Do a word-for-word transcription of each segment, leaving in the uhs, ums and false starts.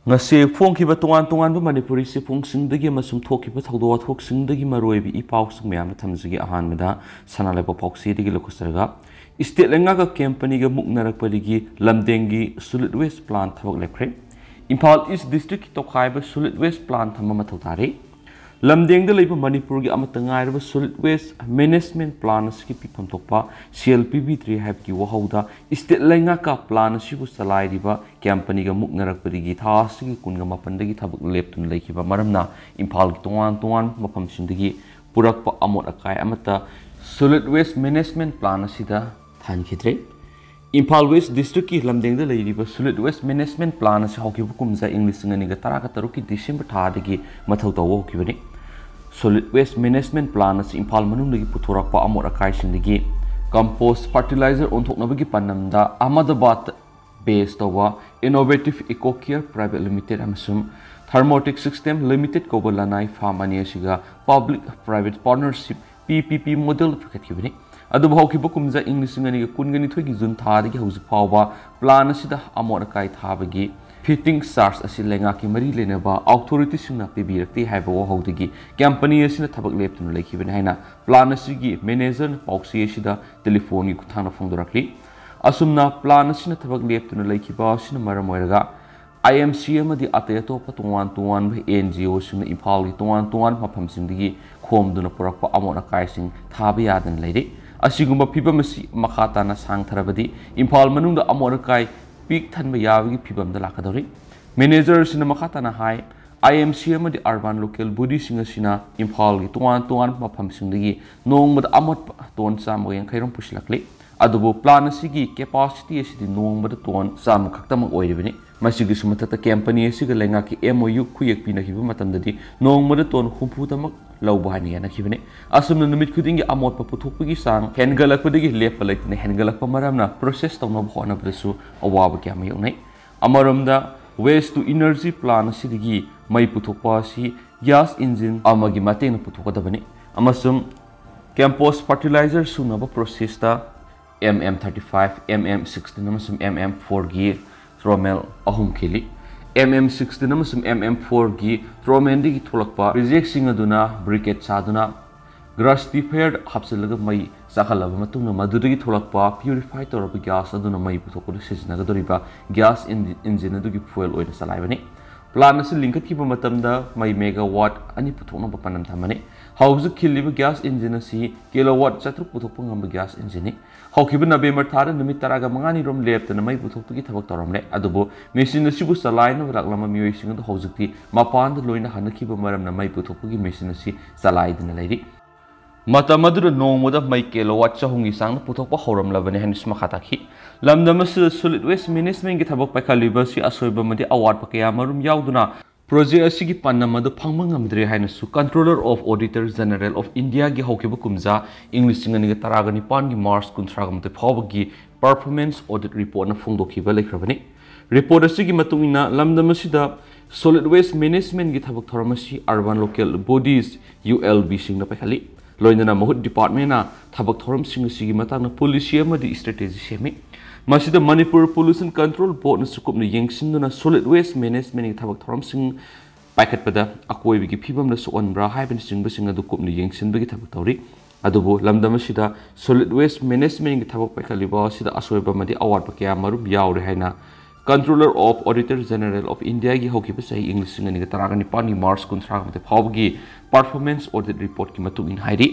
ꯉꯁꯤ ꯐꯣꯡꯈꯤꯕ ꯇꯣꯉꯥꯟ ꯇꯣꯉꯥꯟꯕ ꯃꯅꯤꯄꯨꯔꯤ ꯆꯦꯐꯣꯡꯁꯤꯡꯗꯒꯤ ꯑꯃꯁꯨꯡ ꯊꯣꯛꯈꯤꯕ ꯊꯧꯗꯣꯛ ꯋꯥꯊꯣꯛꯁꯤꯡꯗꯒꯤ ꯃꯔꯨꯑꯣꯏꯕ ꯏ ꯄꯥꯎꯁꯤꯡ ꯃꯌꯥꯝ ꯑꯃ ꯊꯝꯖꯒꯦ꯫ ꯑꯍꯥꯟꯕꯗ ꯁꯅꯥ ꯂꯩꯕꯥꯛ ꯄꯥꯎꯆꯦꯗꯒꯤ ꯂꯧꯈꯠꯆꯔꯒ, ꯏꯁꯇꯦꯠ ꯂꯩꯉꯥꯛꯀ ꯀꯦꯝꯄꯅꯤꯒ ꯃꯨꯛꯅꯔꯛꯄꯗꯒꯤ ꯂꯝꯗꯦꯡꯒꯤ solid waste plant ꯊꯕꯛ ꯂꯦꯞꯈ꯭ꯔꯦ꯫ ꯏꯝꯐꯥꯜ ꯏꯁ ꯗꯤꯁꯇ꯭ꯔꯤꯛꯀꯤ ꯇꯣꯈꯥꯏꯕ solid waste plant ꯊꯝꯕ ꯃꯊꯧ ꯇꯥꯔꯦ꯫ ꯂꯝꯗꯦꯡꯗ ꯂꯩꯕ ꯃꯅꯤꯄꯨꯔꯒꯤ ꯑꯃꯠꯇ ꯉꯥꯏꯔꯕ solid waste management plant ꯑꯁꯤꯒꯤ ꯄꯤꯐꯝ ꯊꯣꯛꯄ ꯁꯦꯜ ꯄꯤꯕꯤꯗ꯭ꯔꯤ ꯍꯥꯏꯕꯒꯤ ꯋꯥꯍꯧꯗ ꯏꯁꯇꯦꯠ ꯂꯩꯉꯥꯛꯀ plant ꯑꯁꯤꯕꯨ ꯆꯂꯥꯏꯔꯤꯕ ꯀꯦꯝꯄꯅꯤꯒ ꯃꯨꯛꯅꯔꯛꯄꯗꯒꯤ ꯊꯥ ꯑꯁꯤꯒꯤ ꯀꯨꯟꯒ ꯃꯥꯄꯟꯗꯒꯤ ꯊꯕꯛ ꯂꯦꯞꯇꯨꯅ ꯂꯩꯈꯤꯕ ꯃꯔꯝꯅ ꯏꯝꯐꯥꯜꯒꯤ ꯇꯣꯉꯥꯟ ꯇꯣꯉꯥꯟꯕ ꯃꯐꯝꯁꯤꯡꯗꯒꯤ ꯄꯨꯔꯛꯄ ꯑꯃꯣꯠ ꯑꯀꯥꯏ ꯑꯃꯠꯇ solid waste management plant ꯑꯁꯤꯗ ꯊꯥꯍꯟꯈꯤꯗ꯭ꯔꯦ꯫ ꯏꯝꯐꯥꯜ ꯋꯦꯁ ꯗꯤꯁꯇ꯭ꯔꯤꯛꯀꯤ ꯂꯝꯗꯦꯡꯗ ꯂꯩꯔꯤꯕ solid waste management plant ꯑꯁꯤ ꯍꯧꯈꯤꯕ ꯀꯨꯝꯖꯥ ꯏꯪ ꯂꯤꯁꯤꯡ ꯑꯅꯤꯒ ꯇꯔꯥꯒ ꯇꯔꯨꯛꯀꯤ ꯗꯤꯁꯦꯝꯕꯔ ꯊꯥꯗꯒꯤ ꯃꯊꯧ ꯇꯧꯕ ꯍꯧꯈꯤꯕꯅꯤ꯫ Solid waste management plant ꯑꯁꯤ ꯏꯝꯐꯥꯜ ꯃꯅꯨꯡꯗꯒꯤ ꯄꯨꯊꯣꯔꯛꯄ ꯑꯃꯣꯠ ꯑꯀꯥꯏꯁꯤꯡꯗꯒꯤ compost fertilizer ꯑꯣꯟꯊꯣꯛꯅꯕꯒꯤ ꯄꯥꯟꯗꯝꯗ ꯑꯍꯃꯗꯕꯥꯗ base ꯇꯧꯕ Innovative Eco Care Private Limited ꯑꯃꯁꯨꯡ Thermotic System Limited ꯀꯧꯕ ꯂꯅꯥꯏ ꯐꯥꯝ ꯑꯅꯤ ꯑꯁꯤꯒ public private partnership, P P P model ꯄꯨꯈꯠꯈꯤꯕꯅꯤ꯫ ꯑꯗꯨꯕꯨ ꯍꯧꯈꯤꯕ ꯀꯨꯝꯖꯥ ꯏꯪ ꯂꯤꯁꯤꯡ ꯑꯅꯤꯒ ꯀꯨꯟꯒ ꯅꯤꯊꯣꯏꯒꯤ ꯖꯨꯟ ꯊꯥꯗꯒꯤ ꯍꯧꯖꯤꯛ ꯐꯥꯎꯕ plant ꯑꯁꯤꯗ ꯑꯃꯣꯠ ꯑꯀꯥꯏ ꯊꯥꯕꯒꯤ fitting charge ꯑꯁꯤ ꯂꯩꯉꯥꯛꯀꯤ ꯃꯔꯤ ꯂꯩꯅꯕ authority ꯁꯤꯡꯅ ꯄꯤꯕꯤꯔꯛꯇꯦ ꯍꯥꯏꯕ ꯋꯥꯍꯧꯗꯒꯤ ꯀꯦꯝꯄꯅꯤ ꯑꯁꯤꯅ ꯊꯕꯛ ꯂꯦꯞꯇꯨꯅ ꯂꯩꯈꯤꯕꯅꯤ ꯍꯥꯏꯅ plant ꯑꯁꯤꯒꯤ manager ꯅ ꯄꯥꯎꯆꯦ ꯑꯁꯤꯗ telephone ꯒꯤ ꯈꯨꯠꯊꯥꯡꯗ ꯐꯣꯡꯗꯣꯔꯛꯂꯤ꯫ ꯑꯁꯨꯝꯅ plant ꯑꯁꯤꯅ ꯊꯕꯛ ꯂꯦꯞꯇꯨꯅ ꯂꯩꯈꯤꯕ ꯑꯁꯤꯅ ꯃꯔꯝ ꯑꯣꯏꯔꯒ I M C ꯑꯃꯗꯤ ꯑꯇꯩ ꯑꯇꯣꯞꯄ ꯇꯣꯉꯥꯟ ꯇꯣꯉꯥꯟꯕ N G O ꯁꯤꯡꯅ ꯏꯝꯐꯥꯜꯒꯤ ꯇꯣꯉꯥꯟ ꯇꯣꯉꯥꯟꯕ ꯃꯐꯝꯁꯤꯡꯗꯒꯤ ꯈꯣꯝꯗꯨꯅ ꯄꯨꯔꯛꯄ ꯑꯃꯣꯠ ꯑꯀꯥꯏꯁꯤꯡ ꯊꯥꯕ ꯌꯥꯗꯅ ꯂꯩꯔꯤ꯫ ꯑꯁꯤꯒꯨꯝꯕ ꯐꯤꯕꯝ ꯑꯁꯤ ꯃꯈꯥ ꯇꯥꯅ ꯁꯥꯡꯊꯔꯕꯗꯤ ꯏꯝꯐꯥꯜ ꯃꯅꯨꯡꯗ ꯑꯃꯣꯠ ꯑꯀꯥꯏ ꯄꯤꯛ ꯊꯟꯕ ꯌꯥꯕꯒꯤ ꯐꯤꯕꯝꯗ ꯂꯥꯛꯀꯗꯧꯔꯤ꯫ Manager ꯑꯁꯤꯅ ꯃꯈꯥ ꯇꯥꯅ ꯍꯥꯏ, I M C ꯑꯃꯗꯤ urban local body ꯁꯤꯡ ꯑꯁꯤꯅ ꯏꯝꯐꯥꯜꯒꯤ ꯇꯣꯉꯥꯟ ꯇꯣꯉꯥꯟꯕ ꯃꯐꯝꯁꯤꯡꯗꯒꯤ ꯅꯣꯡꯃꯗ ꯑꯃꯣꯠꯄ ꯇꯣꯟ ꯆꯥꯝꯃꯒ ꯌꯥꯡꯈꯩ ꯔꯣꯝ ꯄꯨꯁꯤꯜꯂꯛꯂꯤ꯫ ꯑꯗꯨꯕꯨ plant ꯑꯁꯤꯒꯤ capacity ꯑꯁꯤꯗꯤ ꯅꯣꯡꯃꯗ ꯇꯣꯟ ꯆꯥꯝꯃ ꯈꯛꯇꯃꯛ ꯑꯣꯏꯔꯤꯕꯅꯤ꯫ ꯃꯁꯤꯒꯤꯁꯨ ꯃꯊꯛꯇ ꯀꯦꯝꯄꯅꯤ ꯑꯁꯤꯒ ꯂꯩꯉꯥꯛꯀꯤ M O U ꯈꯨꯌꯦꯛ ꯄꯤꯅꯈꯤꯕ ꯃꯇꯝꯗꯗꯤ ꯅꯣꯡꯃꯗ ꯇꯣꯟ ꯍꯨꯝꯐꯨꯗꯃꯛ ꯂꯧꯕ ꯍꯥꯏꯅ ꯌꯥꯅꯈꯤꯕꯅꯤ꯫ ꯑꯁꯨꯝꯅ ꯅꯨꯃꯤꯠ ꯈꯨꯗꯤꯡꯒꯤ ꯑꯃꯣꯠꯄ ꯄꯨꯊꯣꯛꯄꯒꯤ ꯆꯥꯡ ꯍꯦꯟꯒꯠꯂꯛꯄꯗꯒꯤ ꯂꯦꯞꯄ ꯂꯩꯇꯅ ꯍꯦꯟꯒꯠꯂꯛꯄ ꯃꯔꯝꯅ process ꯇꯧꯅꯕ ꯍꯣꯠꯅꯕꯗꯁꯨ ꯑꯋꯥꯕ ꯀꯌꯥ ꯑꯃ ꯌꯣꯛꯅꯩ꯫ ꯑꯃꯔꯣꯝꯗ, waste to energy plant ꯑꯁꯤꯗꯒꯤ ꯃꯩ ꯄꯨꯊꯣꯛꯄ ꯑꯁꯤ gas engine ꯑꯃꯒꯤ ꯃꯇꯦꯡꯅ ꯄꯨꯊꯣꯛꯀꯗꯕꯅꯤ ꯑꯃꯁꯨꯡ compost fertilizer ꯁꯨꯅꯕ process ꯇ M M thirty five, M M sixteen ꯑꯃꯁꯨꯡ M M four ꯒꯤ trommel ꯑꯍꯨꯝ ꯈꯤꯜꯂꯤ꯫ M M sixteen ꯑꯃꯁꯨꯡ M M four ꯒꯤ ꯇ꯭ꯔꯣꯃꯦꯟꯗꯒꯤ ꯊꯣꯛꯂꯛꯄ ꯔꯤꯖꯦꯛꯁꯤꯡ ꯑꯗꯨꯅ ꯕ꯭ꯔꯤꯀꯦꯠ ꯁꯥꯗꯨꯅ ꯒ꯭ꯔꯥꯁꯇꯤꯐꯥꯌꯔ ꯍꯥꯞꯆꯤꯜꯂꯒ ꯃꯩ ꯆꯥꯛꯍꯜꯂꯕ ꯃꯇꯨꯡꯗ ꯃꯗꯨꯗꯒꯤ ꯊꯣꯛꯂꯛꯄ ꯄ꯭ꯌꯨꯔꯤꯐꯥꯏ ꯇꯧꯔꯕ ꯒ꯭ꯌꯥꯁ ꯑꯗꯨꯅ ꯃꯩ ꯄꯨꯊꯣꯛꯄꯗ ꯁꯤꯖꯤꯟꯅꯒꯗꯧꯔꯤꯕ ꯒ꯭ꯌꯥꯁ ꯏꯟ-, ꯏꯟꯖꯤꯟ ꯑꯗꯨꯒꯤ ꯐ꯭ꯌꯨꯑꯦꯜ ꯑꯣꯏꯅ ꯆꯂꯥꯏꯕꯅꯤ꯫ ꯄ꯭ꯂꯥꯟ ꯑꯁꯤ ꯂꯤꯡꯈꯠꯈꯤꯕ ꯃꯇꯝꯗ ꯃꯩ ꯃꯦꯒꯥꯋꯥꯠ ꯑꯅꯤ ꯄꯨꯊꯣꯛꯅꯕ ꯄꯥꯟꯗꯝ ꯊꯝꯕꯅꯤ꯫ ꯍꯧꯖꯤꯛ ꯈꯤꯜꯂꯤꯕ ꯒ꯭ꯌꯥꯁ ꯏꯟꯖꯤꯟ ꯑꯁꯤ ꯀꯤꯂꯣꯋꯥꯠ ꯆꯥꯇ꯭ꯔꯨꯛ ꯄꯨꯊꯣꯛꯄ ꯉꯝꯕ ꯒ꯭ꯌꯥꯁ ꯏꯟꯖꯤꯟꯅꯤ꯫ ꯍꯧꯈꯤꯕ ꯅꯕꯦꯝꯕꯔ ꯊꯥꯗ ꯅꯨꯃꯤꯠ ꯇꯔꯥꯒ ꯃꯉꯥꯅꯤ ꯔꯣꯝ ꯂꯦꯞꯇꯅ ꯃꯩ ꯄꯨꯊꯣꯛꯄꯒꯤ ꯊꯕꯛ ꯇꯧꯔꯝꯂꯦ, ꯑꯗꯨꯕꯨ ꯃꯦꯁꯤꯟ ꯑꯁꯤꯕꯨ ꯆꯂꯥꯏꯅꯕ ꯂꯥꯛꯂꯝꯕ ꯃꯤꯑꯣꯏꯁꯤꯡ ꯑꯗꯨ ꯍꯧꯖꯤꯛꯇꯤ ꯃꯄꯥꯟꯗ ꯂꯣꯏꯅ ꯍꯟꯅꯈꯤꯕ ꯃꯔꯝꯅ ꯃꯩ ꯄꯨꯊꯣꯛꯄꯒꯤ ꯃꯦꯁꯤꯟ ꯑꯁꯤ ꯆꯂꯥꯏꯗꯅ ꯂꯩꯔꯤ꯫ ꯃꯇꯝ ꯑꯗꯨꯗ ꯅꯣꯡꯃꯗ ꯃꯩ ꯀꯤꯂꯣꯋꯥꯠ ꯆꯍꯨꯝꯒꯤ ꯆꯥꯡꯗ ꯄꯨꯊꯣꯛꯄ ꯍꯧꯔꯝꯂꯕꯅꯤ ꯍꯥꯏꯅꯁꯨ ꯃꯈꯥ ꯇꯥꯈꯤ꯫ ꯂꯝꯗꯝ ꯑꯁꯤꯗ ꯁꯣꯂꯤꯗ ꯋꯦꯁ ꯃꯦꯅꯦꯖꯃꯦꯟꯒꯤ ꯊꯕꯛ ꯄꯥꯏꯈꯠꯂꯤꯕ ꯑꯁꯤ ꯑꯁꯣꯏꯕ ꯑꯃꯗꯤ ꯑꯋꯥꯠꯄ ꯀꯌꯥ ꯃꯔꯨꯝ ꯌꯥꯎꯗꯨꯅ ꯄ꯭ꯔꯣꯖꯦꯛ ꯑꯁꯤꯒꯤ ꯄꯥꯟꯗꯝ ꯑꯗꯨ ꯐꯪꯕ ꯉꯝꯗ꯭ꯔꯦ ꯍꯥꯏꯅꯁꯨ Controller of Auditor General of Indiaꯒꯤ ꯍꯧꯈꯤꯕ ꯀꯨꯝꯖꯥ ꯏꯪ ꯂꯤꯁꯤꯡ ꯑꯅꯤꯒ ꯇꯔꯥꯒ ꯅꯤꯄꯥꯟꯒꯤ ꯃꯥꯔꯆ ꯀꯨꯟꯊ꯭ꯔꯥꯒ ꯃꯥꯊꯣꯏ ꯐꯥꯎꯕꯒꯤ ꯄꯔꯐꯣꯔꯃꯦꯟꯁ ꯑꯣꯗꯤꯠ ꯔꯤꯄꯣꯔꯠꯅ ꯐꯣꯡꯗꯣꯛꯈꯤꯕ ꯂꯩꯈ꯭ꯔꯕꯅꯤ꯫ ꯔꯤꯄꯣꯔꯠ ꯑꯁꯤꯒꯤ ꯃꯇꯨꯡ ꯏꯟꯅ ꯂꯝꯗꯝ ꯑꯁꯤꯗ ꯁꯣꯂꯤꯗ ꯋꯦꯁ ꯃꯦꯅꯦꯖꯃꯦꯟꯒꯤ ꯊꯕꯛ ꯊꯧꯔꯝ ꯑꯁꯤ Urban Local Bodies, ULBꯁꯤꯡꯅ ꯄꯥꯏꯈꯠꯂꯤ꯫ ꯂꯣꯏꯅꯅ ꯃꯍꯨꯠ ꯗꯤꯄꯥꯔꯠꯃꯦꯟꯅ ꯊꯕꯛ ꯊꯧꯔꯝꯁꯤꯡ ꯑꯁꯤꯒꯤ ꯃꯇꯥꯡꯗ ꯄꯣꯂꯤꯁꯤ ꯑꯃꯗꯤ ꯁ꯭ꯇ꯭ꯔꯦꯇꯦꯖꯤ ꯁꯦꯝꯃꯤ꯫ ꯃꯁꯤꯗ ꯃꯅꯤꯄꯨꯔ ꯄꯣꯂꯨꯁꯟ ꯀꯟꯇ꯭ꯔꯣꯜ ꯕꯣꯔꯗꯅꯁꯨ ꯀꯨꯞꯅ ꯌꯦꯡꯁꯤꯟꯗꯨꯅ ꯁꯣꯂꯤꯗ ꯋꯦꯁ ꯃꯦꯅꯦꯖꯃꯦꯟꯒꯤ ꯊꯕꯛ ꯊꯧꯔꯝꯁꯤꯡ ꯄꯥꯏꯈꯠꯄꯗ ꯑꯀꯣꯏꯕꯒꯤ ꯐꯤꯕꯝꯗ ꯁꯣꯛꯍꯟꯕ꯭ꯔꯥ ꯍꯥꯏꯕꯅꯆꯤꯡꯕꯁꯤꯡ ꯑꯗꯨ ꯀꯨꯞꯅ ꯌꯦꯡꯁꯤꯟꯕꯒꯤ ꯊꯕꯛ ꯇꯧꯔꯤ꯫ ꯑꯗꯨꯕꯨ ꯂꯝꯗꯝ ꯑꯁꯤꯗ ꯁꯣꯂꯤꯗ ꯋꯦꯁ ꯃꯦꯅꯦꯖꯃꯦꯟꯒꯤ ꯊꯕꯛ ꯄꯥꯏꯈꯠꯂꯤꯕ ꯑꯁꯤꯗ ꯑꯁꯣꯏꯕ ꯑꯃꯗꯤ ꯑꯋꯥꯠꯄ ꯀꯌꯥ ꯃꯔꯨꯝ ꯌꯥꯎꯔꯦ ꯍꯥꯏꯅ Controller of Auditor General of Indiaꯒꯤ ꯍꯧꯈꯤꯕ ꯆꯍꯤ ꯏꯪ ꯂꯤꯁꯤꯡ ꯑꯅꯤꯒ ꯇꯔꯥꯒ ꯅꯤꯄꯥꯟꯒꯤ ꯃꯥꯔꯆ ꯀꯨꯟꯊ꯭ꯔꯥꯒ ꯃꯥꯊꯣꯏ ꯐꯥꯎꯕꯒꯤ ꯄꯔꯐꯣꯔꯃꯦꯟꯁ ꯑꯣꯗꯤꯠ ꯔꯤꯄꯣꯔꯠꯀꯤ ꯃꯇꯨꯡ ꯏꯟꯅ ꯍꯥꯏꯔꯤ꯫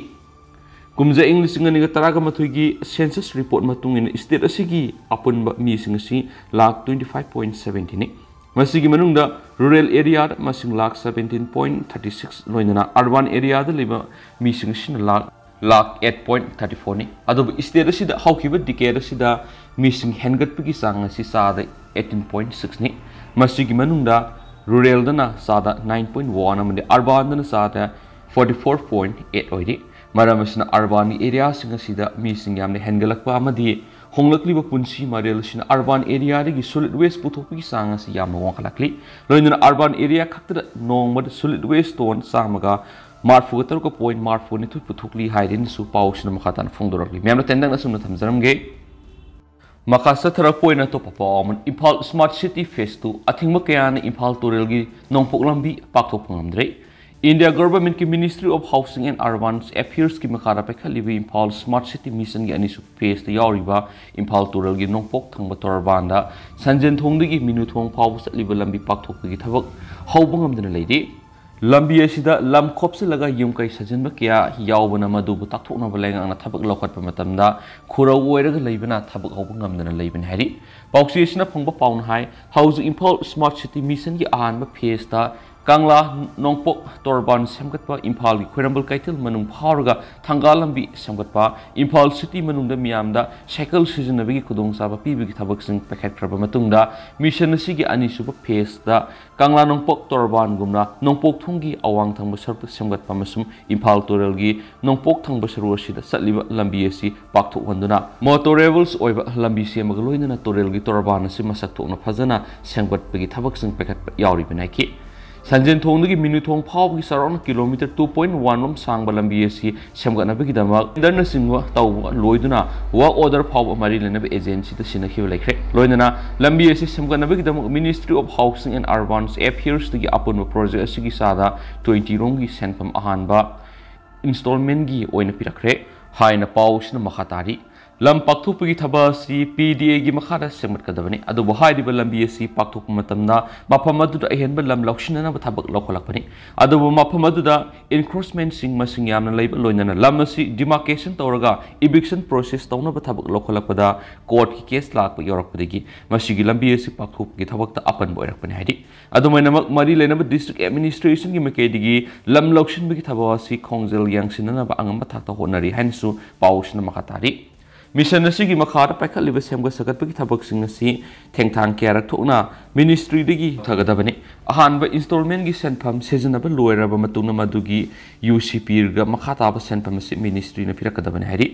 ꯀꯨꯝꯖꯥ ꯏꯪ ꯂꯤꯁꯤꯡ ꯑꯅꯤꯒ ꯇꯔꯥꯒ ꯃꯥꯊꯣꯏꯒꯤ ꯁꯦꯟꯁꯁ ꯔꯤꯄꯣꯔꯠ ꯃꯇꯨꯡ ꯏꯟꯅ ꯁ꯭ꯇꯦꯠ ꯑꯁꯤꯒꯤ ꯑꯄꯨꯟꯕ ꯃꯤꯁꯤꯡ ꯑꯁꯤ ꯂꯥꯈ twenty five point seventyꯅꯤ꯫ ꯃꯁꯤꯒꯤ ꯃꯅꯨꯡꯗ ꯔꯨꯔꯦꯜ ꯑꯦꯔꯤꯌꯥꯗ ꯃꯁꯤꯡ lakh seventeen point thirty six, ꯂꯣꯏꯅꯅ ꯑꯔꯕꯥꯟ ꯑꯦꯔꯤꯌꯥꯗ ꯂꯩꯕ ꯃꯤꯁꯤꯡ ꯑꯁꯤꯅ lakh, lakh eight point thirty fourꯅꯤ꯫ ꯑꯗꯨꯕꯨ ꯁ꯭ꯇꯦꯠ ꯑꯁꯤꯗ ꯍꯧꯈꯤꯕ ꯗꯤꯀꯦꯗ ꯑꯁꯤꯗ ꯃꯤꯁꯤꯡ ꯍꯦꯟꯒꯠꯄꯒꯤ ꯆꯥꯡ ꯑꯁꯤ ꯆꯥꯗ eighteen point sixꯅꯤ꯫ ꯃꯁꯤꯒꯤ ꯃꯅꯨꯡꯗ ꯔꯨꯔꯦꯜꯗꯅ ꯆꯥꯗ nine point one ꯑꯃꯗꯤ ꯑꯔꯕꯥꯟꯗꯅ ꯆꯥꯗ forty four point eight ꯑꯣꯏꯔꯤ꯫ ꯃꯔꯝ ꯑꯁꯤꯅ ꯑꯔꯕꯥꯟꯒꯤ ꯑꯦꯔꯤꯌꯥꯁꯤꯡ ꯑꯁꯤꯗ ꯃꯤꯁꯤꯡ ꯌꯥꯝꯅ ꯍꯦꯟꯒꯠꯂꯛꯄ ꯑꯃꯗꯤ ꯍꯣꯡꯂꯛꯂꯤꯕ ꯄꯨꯟꯁꯤ ꯃꯔꯦꯜ ꯑꯁꯤꯅ ꯑꯔꯕꯥꯟ ꯑꯦꯔꯤꯌꯥꯗꯒꯤ ꯁꯣꯂꯤꯗ ꯋꯦꯁ ꯄꯨꯊꯣꯛꯄꯒꯤ ꯆꯥꯡ ꯑꯁꯤ ꯌꯥꯝꯅ ꯋꯥꯡꯈꯠꯂꯛꯂꯤ꯫ ꯂꯣꯏꯅꯅ ꯑꯔꯕꯥꯟ ꯑꯦꯔꯤꯌꯥ ꯈꯛꯇꯗ ꯅꯣꯡꯃꯗ ꯁꯣꯂꯤꯗ ꯋꯦꯁ ꯇꯣꯟ ꯆꯥꯝꯃꯒ ꯃꯔꯐꯨꯒ ꯇꯔꯨꯛꯀ point ꯃꯔꯐꯨ ꯅꯤꯊꯣꯏ ꯄꯨꯊꯣꯛꯂꯤ ꯍꯥꯏꯗꯨꯅꯁꯨ ꯄꯥꯎꯁꯤꯅ ꯃꯈꯥ ꯇꯥꯅ ꯐꯣꯡꯗꯣꯔꯛꯂꯤ꯫ ꯃꯌꯥꯝꯅ ꯇꯦꯟꯇꯛꯅ ꯑꯁꯨꯝꯅ ꯊꯝꯖꯔꯝꯒꯦ꯫ ꯃꯈꯥ ꯆꯠꯊꯔꯛꯄ ꯑꯣꯏꯅ ꯑꯇꯣꯞꯄ ꯄꯥꯎ ꯑꯃꯅ, Imphal Smart City Phase Two ꯑꯊꯤꯡꯕ ꯀꯌꯥꯅ ꯏꯝꯐꯥꯜ ꯇꯨꯔꯦꯜꯒꯤ ꯅꯣꯡꯄꯣꯛ ꯂꯝꯕꯤ ꯄꯥꯛꯊꯣꯛꯄ ꯉꯝꯗ꯭ꯔꯦ꯫ India Governmentꯀꯤ Ministry of Housing and Urban Affairsꯀꯤ ꯃꯈꯥꯗ ꯄꯥꯏꯈꯠꯂꯤꯕ ꯏꯝꯐꯥꯜ Smart City Missionꯒꯤ ꯑꯅꯤꯁꯨꯕ phaseꯇ ꯌꯥꯎꯔꯤꯕ ꯏꯝꯐꯥꯜ ꯇꯨꯔꯦꯜꯒꯤ ꯅꯣꯡꯄꯣꯛ ꯊꯪꯕ ꯇꯣꯔꯕꯥꯟꯗ ꯁꯟꯖꯦꯟꯊꯣꯡꯗꯒꯤ ꯃꯤꯅꯨꯊꯣꯡ ꯐꯥꯎꯕ ꯆꯠꯂꯤꯕ ꯂꯝꯕꯤ ꯄꯥꯛꯊꯣꯛꯄꯒꯤ ꯊꯕꯛ ꯍꯧꯕ ꯉꯝꯗꯅ ꯂꯩꯔꯤ꯫ ꯂꯝꯕꯤ ꯑꯁꯤꯗ ꯂꯝ ꯈꯣꯞꯆꯤꯜꯂꯒ ꯌꯨꯝ ꯀꯩ ꯁꯥꯖꯤꯟꯕ ꯀꯌꯥ ꯌꯥꯎꯕꯅ ꯃꯗꯨꯕꯨ ꯇꯥꯛꯊꯣꯛꯅꯕ ꯂꯩꯉꯥꯛꯅ ꯊꯕꯛ ꯂꯧꯈꯠꯄ ꯃꯇꯝꯗ ꯈꯨꯔꯧ ꯑꯣꯏꯔꯒ ꯂꯩꯕꯅ ꯊꯕꯛ ꯍꯧꯕ ꯉꯝꯗꯅ ꯂꯩꯕꯅꯤ ꯍꯥꯏꯔꯤ꯫ ꯄꯥꯎꯆꯦ ꯑꯁꯤꯅ ꯐꯪꯕ ꯄꯥꯎꯅ ꯍꯥꯏ, ꯍꯧꯖꯤꯛ ꯏꯝꯐꯥꯜ Smart City Missionꯒꯤ ꯑꯍꯥꯟꯕ phaseꯇ ꯀꯪꯂꯥ ꯅꯣꯡꯄꯣꯛ ꯇꯣꯔꯕꯥꯟ ꯁꯦꯝꯒꯠꯄ, ꯏꯝꯐꯥꯜꯒꯤ ꯈ꯭ꯋꯥꯏꯔꯝꯕꯟ ꯀꯩꯊꯦꯜ ꯃꯅꯨꯡ ꯐꯥꯎꯔꯒ ꯊꯪꯒꯥꯜ ꯂꯝꯕꯤ ꯁꯦꯝꯒꯠꯄ, ꯏꯝꯐꯥꯜ city ꯃꯅꯨꯡꯗ ꯃꯤꯌꯥꯝꯗ ꯁꯥꯏꯀꯜ ꯁꯤꯖꯤꯟꯅꯕꯒꯤ ꯈꯨꯗꯣꯡꯆꯥꯕ ꯄꯤꯕꯒꯤ ꯊꯕꯛꯁꯤꯡ ꯄꯥꯏꯈꯠꯈ꯭ꯔꯕ ꯃꯇꯨꯡꯗ, mission ꯑꯁꯤꯒꯤ ꯑꯅꯤꯁꯨꯕ phaseꯇ ꯀꯪꯂꯥ ꯅꯣꯡꯄꯣꯛ ꯇꯣꯔꯕꯥꯟꯒꯨꯝꯅ ꯅꯣꯡꯄꯣꯛ ꯊꯣꯡꯒꯤ ꯑꯋꯥꯡ ꯊꯪꯕ ꯁꯔꯨꯛꯇ ꯁꯦꯝꯒꯠꯄ ꯑꯃꯁꯨꯡ ꯏꯝꯐꯥꯜ ꯇꯨꯔꯦꯜꯒꯤ ꯅꯣꯡꯄꯣꯛ ꯊꯪꯕ ꯁꯔꯨꯛ ꯑꯁꯤꯗ ꯆꯠꯂꯤꯕ ꯂꯝꯕꯤ ꯑꯁꯤ ꯄꯥꯛꯊꯣꯛꯍꯟꯗꯨꯅ motorable ꯑꯣꯏꯕ ꯂꯝꯕꯤ ꯁꯦꯝꯕꯒ ꯂꯣꯏꯅꯅ ꯇꯨꯔꯦꯜꯒꯤ ꯇꯣꯔꯕꯥꯟ ꯑꯁꯤ ꯃꯁꯛ ꯊꯣꯛꯅ ꯐꯖꯅ ꯁꯦꯝꯒꯠꯄꯒꯤ ꯊꯕꯛꯁꯤꯡ ꯄꯥꯏꯈꯠꯄ ꯌꯥꯎꯔꯤꯕꯅꯤ ꯍꯥꯏꯈꯤ꯫ ꯁꯟꯖꯦꯟꯊꯣꯡꯗꯒꯤ ꯃꯤꯅꯨꯊꯣꯡ ꯐꯥꯎꯕꯒꯤ ꯆꯥꯎꯔꯥꯛꯅ kilometre two point one ꯔꯣꯝ ꯁꯥꯡꯕ ꯂꯝꯕꯤ ꯑꯁꯤ ꯁꯦꯝꯒꯠꯅꯕꯒꯤꯗꯃꯛ tenderꯅꯆꯤꯡꯕ ꯇꯧꯕ ꯂꯣꯏꯗꯨꯅ work order ꯐꯥꯎꯕ ꯃꯔꯤ ꯂꯩꯅꯕ agencyꯗ ꯁꯤꯟꯅꯈꯤꯕ ꯂꯩꯈ꯭ꯔꯦ꯫ ꯂꯣꯏꯅꯅ ꯂꯝꯕꯤ ꯑꯁꯤ ꯁꯦꯝꯒꯠꯅꯕꯒꯤꯗꯃꯛ Ministry of Housing and Urban Affairsꯇꯒꯤ ꯑꯄꯨꯟꯕ project ꯑꯁꯤꯒꯤ ꯆꯥꯗ twenty ꯔꯣꯝꯒꯤ ꯁꯦꯟꯐꯝ ꯑꯍꯥꯟꯕ installmentꯒꯤ ꯑꯣꯏꯅ ꯄꯤꯔꯛꯈ꯭ꯔꯦ ꯍꯥꯏꯅ ꯄꯥꯎ ꯑꯁꯤꯅ ꯃꯈꯥ ꯇꯥꯔꯤ꯫ ꯂꯝ ꯄꯥꯛꯊꯣꯛꯄꯒꯤ ꯊꯕꯛ ꯑꯁꯤ PDAꯒꯤ ꯃꯈꯥꯗ ꯁꯦꯝꯒꯠꯀꯗꯕꯅꯤ꯫ ꯑꯗꯨꯕꯨ ꯍꯥꯏꯔꯤꯕ ꯂꯝꯕꯤ ꯑꯁꯤ ꯄꯥꯛꯊꯣꯛꯄ ꯃꯇꯝꯗ ꯃꯐꯝ ꯑꯗꯨꯗ ꯑꯍꯦꯟꯕ ꯂꯝ ꯂꯧꯁꯤꯟꯅꯅꯕ ꯊꯕꯛ ꯂꯧꯈꯠꯂꯛꯄꯅꯤ꯫ ꯑꯗꯨꯕꯨ ꯃꯐꯝ ꯑꯗꯨꯗ encroachmentꯁꯤꯡ ꯃꯁꯤꯡ ꯌꯥꯝꯅ ꯂꯩꯕ, ꯂꯣꯏꯅꯅ ꯂꯝ ꯑꯁꯤ demarcation ꯇꯧꯔꯒ eviction process ꯇꯧꯅꯕ ꯊꯕꯛ ꯂꯧꯈꯠꯂꯛꯄꯗ courtꯀꯤ case ꯂꯥꯛꯄ ꯌꯥꯎꯔꯛꯄꯗꯒꯤ ꯃꯁꯤꯒꯤ ꯂꯝꯕꯤ ꯑꯁꯤ ꯄꯥꯛꯊꯣꯛꯄꯒꯤ ꯊꯕꯛꯇ ꯑꯄꯟꯕ ꯑꯣꯏꯔꯛꯄꯅꯤ ꯍꯥꯏꯔꯤ꯫ ꯑꯗꯨꯃꯥꯏꯅꯃꯛ ꯃꯔꯤ ꯂꯩꯅꯕ district administrationꯒꯤ ꯃꯥꯏꯀꯩꯗꯒꯤ ꯂꯝ ꯂꯧꯁꯤꯟꯕꯒꯤ ꯊꯕꯛ ꯑꯁꯤ ꯈꯣꯡꯖꯦꯜ ꯌꯥꯡꯁꯤꯟꯅꯅꯕ ꯑꯉꯝꯕ ꯊꯥꯛꯇ ꯍꯣꯠꯅꯔꯤ ꯍꯥꯏꯅꯁꯨ ꯄꯥꯎ ꯑꯁꯤꯅ ꯃꯈꯥ ꯇꯥꯔꯤ꯫ Mission ꯑꯁꯤꯒꯤ ꯃꯈꯥꯗ ꯄꯥꯏꯈꯠꯂꯤꯕ ꯁꯦꯝꯒꯠ ꯁꯥꯒꯠꯄꯒꯤ ꯊꯕꯛꯁꯤꯡ ꯑꯁꯤ ꯊꯦꯡꯊꯥꯡ ꯀꯌꯥꯔꯛ ꯊꯣꯛꯅ ministryꯗꯒꯤ ꯊꯒꯗꯕꯅꯤ꯫ ꯑꯍꯥꯟꯕ installmentꯒꯤ ꯁꯦꯟꯐꯝ ꯁꯤꯖꯤꯟꯅꯕ ꯂꯣꯏꯔꯕ ꯃꯇꯨꯡꯗ ꯃꯗꯨꯒꯤ UC ꯄꯤꯔꯒ ꯃꯈꯥ ꯇꯥꯕ ꯁꯦꯟꯐꯝ ꯑꯁꯤ ministryꯅ ꯄꯤꯔꯛꯀꯗꯕꯅꯤ ꯍꯥꯏꯔꯤ꯫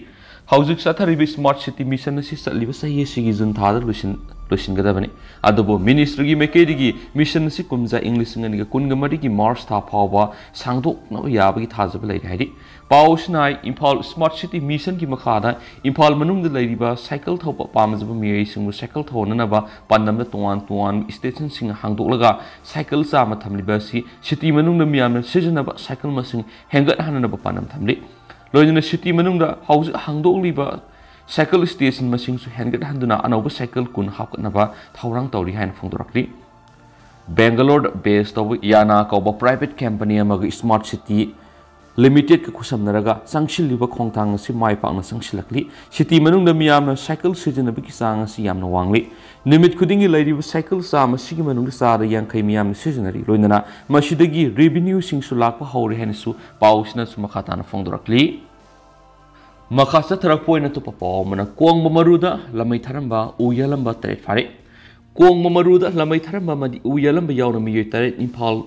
ꯍꯧꯖꯤꯛ ꯆꯠꯊꯔꯤꯕ Smart City Mission ꯑꯁꯤ ꯆꯠꯂꯤꯕ ꯆꯍꯤ ꯑꯁꯤꯒꯤ June ꯊꯥꯗ ꯂꯣꯏꯁꯤꯟ ꯂꯣꯏꯁꯤꯟꯒꯗꯕꯅꯤ꯫ ꯑꯗꯨꯕꯨ ꯃꯤꯅꯤꯁꯇ꯭ꯔꯤꯒꯤ ꯃꯥꯏꯀꯩꯗꯒꯤ ꯃꯤꯁꯟ ꯑꯁꯤ ꯀꯨꯝꯖꯥ ꯏꯪ ꯂꯤꯁꯤꯡ ꯑꯅꯤꯒ ꯀꯨꯟꯒ ꯃꯔꯤꯒꯤ ꯃꯥꯔꯆ ꯊꯥ ꯐꯥꯎꯕ ꯁꯥꯡꯗꯣꯛꯅꯕ ꯌꯥꯕꯒꯤ ꯊꯥꯖꯕ ꯂꯩꯔꯤ ꯍꯥꯏꯔꯤ꯫ ꯄꯥꯎ ꯑꯁꯤꯅ ꯍꯥꯏ, ꯏꯝꯐꯥꯜ ꯁ꯭ꯃꯥꯔꯠ ꯁꯤꯇꯤ ꯃꯤꯁꯟꯒꯤ ꯃꯈꯥꯗ ꯏꯝꯐꯥꯜ ꯃꯅꯨꯡꯗ ꯂꯩꯔꯤꯕ ꯁꯥꯏꯀꯜ ꯊꯧꯕ ꯄꯥꯝꯖꯕ ꯃꯤꯑꯣꯏꯁꯤꯡꯕꯨ ꯁꯥꯏꯀꯜ ꯊꯧꯍꯟꯅꯅꯕ ꯄꯥꯟꯗꯝꯗ ꯇꯣꯉꯥꯟ ꯇꯣꯉꯥꯟꯕ ꯁ꯭ꯇꯦꯁꯟꯁꯤꯡ ꯍꯥꯡꯗꯣꯛꯂꯒ ꯁꯥꯏꯀꯜ ꯆꯥꯝꯃ ꯊꯝꯂꯤꯕ ꯑꯁꯤ ꯁꯤꯇꯤ ꯃꯅꯨꯡꯗ ꯃꯤꯌꯥꯝꯅ ꯁꯤꯖꯤꯟꯅꯕ ꯁꯥꯏꯀꯜ ꯃꯁꯤꯡ ꯍꯦꯟꯒꯠꯍꯟꯅꯅꯕ ꯄꯥꯟꯗꯝ ꯊꯝꯂꯤ꯫ ꯂꯣꯏꯅꯅ ꯁꯤꯇꯤ ꯃꯅꯨꯡꯗ ꯍꯧꯖꯤꯛ ꯍꯥꯡꯗꯣꯛꯂꯤꯕ ꯁꯥꯏꯀꯜ ꯁ꯭ꯇꯦꯁꯟ ꯃꯁꯤꯡꯁꯨ ꯍꯦꯟꯒꯠꯍꯟꯗꯨꯅ ꯑꯅꯧꯕ ꯁꯥꯏꯀꯜ ꯀꯨꯟ ꯍꯥꯞꯀꯠꯅꯕ ꯊꯧꯔꯥꯡ ꯇꯧꯔꯤ ꯍꯥꯏꯅ ꯐꯣꯡꯗꯣꯔꯛꯂꯤ꯫ ꯕꯦꯡꯒꯂꯣꯔꯗ ꯕꯦꯁ ꯇꯧꯕ ꯌꯥꯅꯥ ꯀꯧꯕ ꯄ꯭ꯔꯥꯏꯚꯦꯠ ꯀꯝꯄꯅꯤ ꯑꯃꯒ ꯁ꯭ꯃꯥꯔꯠ ꯁꯤꯇꯤ ꯂꯤꯃꯤꯇꯦꯗꯀ ꯈꯨꯠꯁꯝꯅꯔꯒ ꯆꯪꯁꯤꯜꯂꯤꯕ ꯈꯣꯡꯊꯥꯡ ꯑꯁꯤ ꯃꯥꯏ ꯄꯥꯛꯅ ꯆꯪꯁꯤꯜꯂꯛꯂꯤ꯫ ꯁꯤꯇꯤ ꯃꯅꯨꯡꯗ ꯃꯤꯌꯥꯝꯅ ꯁꯥꯏꯀꯜ ꯁꯤꯖꯤꯟꯅꯕꯒꯤ ꯆꯥꯡ ꯑꯁꯤ ꯌꯥꯝꯅ ꯋꯥꯡꯂꯤ꯫ ꯅꯨꯃꯤꯠ ꯈꯨꯗꯤꯡꯒꯤ ꯂꯩꯔꯤꯕ ꯁꯥꯏꯀꯜ ꯆꯥꯝꯃ ꯑꯁꯤꯒꯤ ꯃꯅꯨꯡꯗ ꯆꯥꯗ ꯌꯥꯡꯈꯩ ꯃꯤꯌꯥꯝꯅ ꯁꯤꯖꯤꯟꯅꯔꯤ꯫ ꯂꯣꯏꯅꯅ ꯃꯁꯤꯗꯒꯤ ꯔꯦꯚꯤꯅ꯭ꯌꯨꯁꯤꯡꯁꯨ ꯂꯥꯛꯄ ꯍꯧꯔꯦ ꯍꯥꯏꯅꯁꯨ ꯄꯥꯎꯁꯤꯅꯁꯨ ꯃꯈꯥ ꯇꯥꯅ ꯐꯣꯡꯗꯣꯔꯛꯂꯤ꯫ ꯃꯈꯥ ꯆꯠꯊꯔꯛꯄ ꯑꯣꯏꯅ ꯑꯇꯣꯞꯄ ꯄꯥꯎ ꯑꯃꯅ, ꯀꯣꯡꯕ ꯃꯔꯨꯗ ꯂꯃꯩ ꯊꯥꯔꯝꯕ ꯎ ꯌꯥꯜꯂꯝꯕ ꯇꯔꯦꯠ ꯐꯥꯔꯦ꯫ ꯀꯣꯡꯕ ꯃꯔꯨꯗ ꯂꯃꯩ ꯊꯥꯔꯝꯕ ꯑꯃꯗꯤ ꯎ ꯌꯥꯜꯂꯝꯕ ꯌꯥꯎꯅ ꯃꯤꯑꯣꯏ ꯇꯔꯦꯠ ꯏꯝꯐꯥꯜ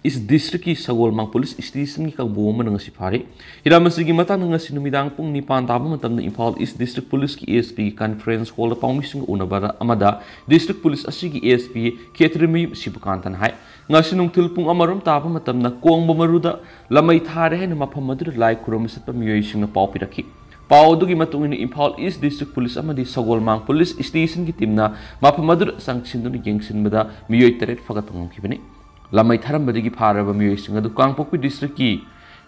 ꯏꯁ ꯗꯤꯁꯇ꯭ꯔꯤꯛꯀꯤ ꯁꯒꯣꯜꯃꯥꯡ ꯄꯨꯂꯤꯁ ꯁ꯭ꯇꯦꯁꯟꯒꯤ ꯀꯥꯡꯕꯨ ꯑꯃꯅ ꯉꯁꯤ ꯐꯥꯔꯤ꯫ ꯍꯤꯔꯝ ꯑꯁꯤꯒꯤ ꯃꯇꯥꯡꯗ ꯉꯁꯤ ꯅꯨꯃꯤꯗꯥꯡ ꯄꯨꯡ ꯅꯤꯄꯥꯟ ꯇꯥꯕ ꯃꯇꯝꯗ ꯏꯝꯐꯥꯜ ꯏꯁ ꯗꯤꯁꯇ꯭ꯔꯤꯛ ꯄꯨꯂꯤꯁꯀꯤ ꯑꯦ ꯑꯦꯁ ꯄꯤꯒꯤ ꯀꯟꯐꯔꯦꯟꯁ ꯍꯣꯜꯗ ꯄꯥꯎꯃꯤꯁꯤꯡꯒ ꯎꯅꯕꯗ ꯑꯃꯗ ꯗꯤꯁꯇ꯭ꯔꯤꯛ ꯄꯨꯂꯤꯁ ꯑꯁꯤꯒꯤ ꯑꯦ ꯑꯦꯁ ꯄꯤ ꯈꯦꯇ꯭ꯔꯤꯃꯌꯨꯝ ꯁꯤꯕꯀꯥꯟꯇꯅ ꯍꯥꯏ, ꯉꯁꯤ ꯅꯨꯡꯊꯤꯜ ꯄꯨꯡ ꯑꯃꯔꯣꯝ ꯇꯥꯕ ꯃꯇꯝꯗ ꯀꯣꯡꯕ ꯃꯔꯨꯗ ꯂꯃꯩ ꯊꯥꯔꯦ ꯍꯥꯏꯅ ꯃꯐꯝ ꯑꯗꯨꯗ ꯂꯥꯏ ꯈꯨꯔꯨꯝꯕ ꯆꯠꯄ ꯃꯤꯑꯣꯏꯁꯤꯡꯅ ꯄꯥꯎ ꯄꯤꯔꯛꯈꯤ꯫ ꯄꯥꯎ ꯑꯗꯨꯒꯤ ꯃꯇꯨꯡ ꯏꯟꯅ ꯏꯝꯐꯥꯜ ꯏꯁ ꯗꯤꯁꯇ꯭ꯔꯤꯛ ꯄꯨꯂꯤꯁ ꯑꯃꯗꯤ ꯁꯒꯣꯜꯃꯥꯡ ꯄꯨꯂꯤꯁ ꯁ꯭ꯇꯦꯁꯟꯒꯤ ꯇꯤꯝꯅ ꯃꯐꯝ ꯑꯗꯨꯗ ꯆꯪꯁꯤꯟꯗꯨꯅ ꯌꯦꯡꯁꯤꯟꯕꯗ ꯃꯤꯑꯣꯏ ꯇꯔꯦꯠ ꯐꯒꯠꯄ ꯉꯝꯈꯤꯕꯅꯤ꯫ ꯂꯃꯩ ꯊꯥꯔꯝꯕꯗꯒꯤ ꯐꯥꯔꯕ ꯃꯤꯑꯣꯏꯁꯤꯡ ꯑꯗꯨ ꯀꯥꯡꯄꯣꯛꯄꯤ ꯗꯤꯁꯇ꯭ꯔꯤꯛꯀꯤ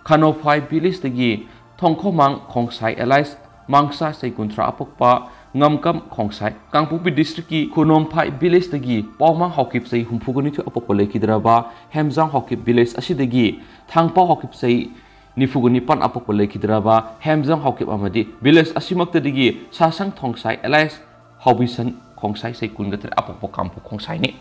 ꯈꯥꯅꯧꯐꯥꯏ ꯚꯤꯂꯦꯖꯇꯒꯤ ꯊꯣꯡꯈꯣꯃꯥꯡ ꯈꯣꯡꯁꯥꯏ ꯑꯦꯂꯥꯏꯁ ꯃꯥꯡꯁꯥ ꯆꯍꯤ ꯀꯨꯟꯊ꯭ꯔꯥ ꯑꯄꯣꯛꯄ ꯉꯝꯀꯝ ꯈꯣꯡꯁꯥꯏ, ꯀꯥꯡꯄꯣꯛꯄꯤ ꯗꯤꯁꯇ꯭ꯔꯤꯛꯀꯤ ꯈꯨꯅꯣꯝꯐꯥꯏ ꯚꯤꯂꯦꯖꯇꯒꯤ ꯄꯥꯎꯃꯥꯡ ꯍꯥꯎꯀꯤꯞ ꯆꯍꯤ ꯍꯨꯝꯐꯨꯒ ꯅꯤꯊꯣꯏ ꯑꯄꯣꯛꯄ ꯂꯩꯈꯤꯗ꯭ꯔꯕ ꯍꯦꯝꯖꯥꯡ ꯍꯥꯎꯀꯤꯞ ꯚꯤꯂꯦꯖ ꯑꯁꯤꯗꯒꯤ ꯊꯥꯡꯄꯥꯎ ꯍꯥꯎꯀꯤꯞ ꯆꯍꯤ ꯅꯤꯐꯨꯒ ꯅꯤꯄꯥꯟ ꯑꯄꯣꯛꯄ ꯂꯩꯈꯤꯗ꯭ꯔꯕ ꯍꯦꯝꯖꯥꯡ ꯍꯥꯎꯀꯤꯞ ꯑꯃꯗꯤ ꯚꯤꯂꯦꯖ ꯑꯁꯤꯃꯛꯇꯗꯒꯤ ꯁꯥꯁꯪ ꯊꯣꯡꯁꯥꯏ ꯑꯦꯂꯥꯏꯁ ꯍꯥꯎꯕꯤꯁꯟ ꯈꯣꯡꯁꯥꯏ ꯆꯍꯤ ꯀꯨꯟꯒ ꯇꯔꯦꯠ ꯑꯄꯣꯛꯄ ꯀꯥꯡꯄꯣꯛ ꯈꯣꯡꯁꯥꯏꯅꯤ꯫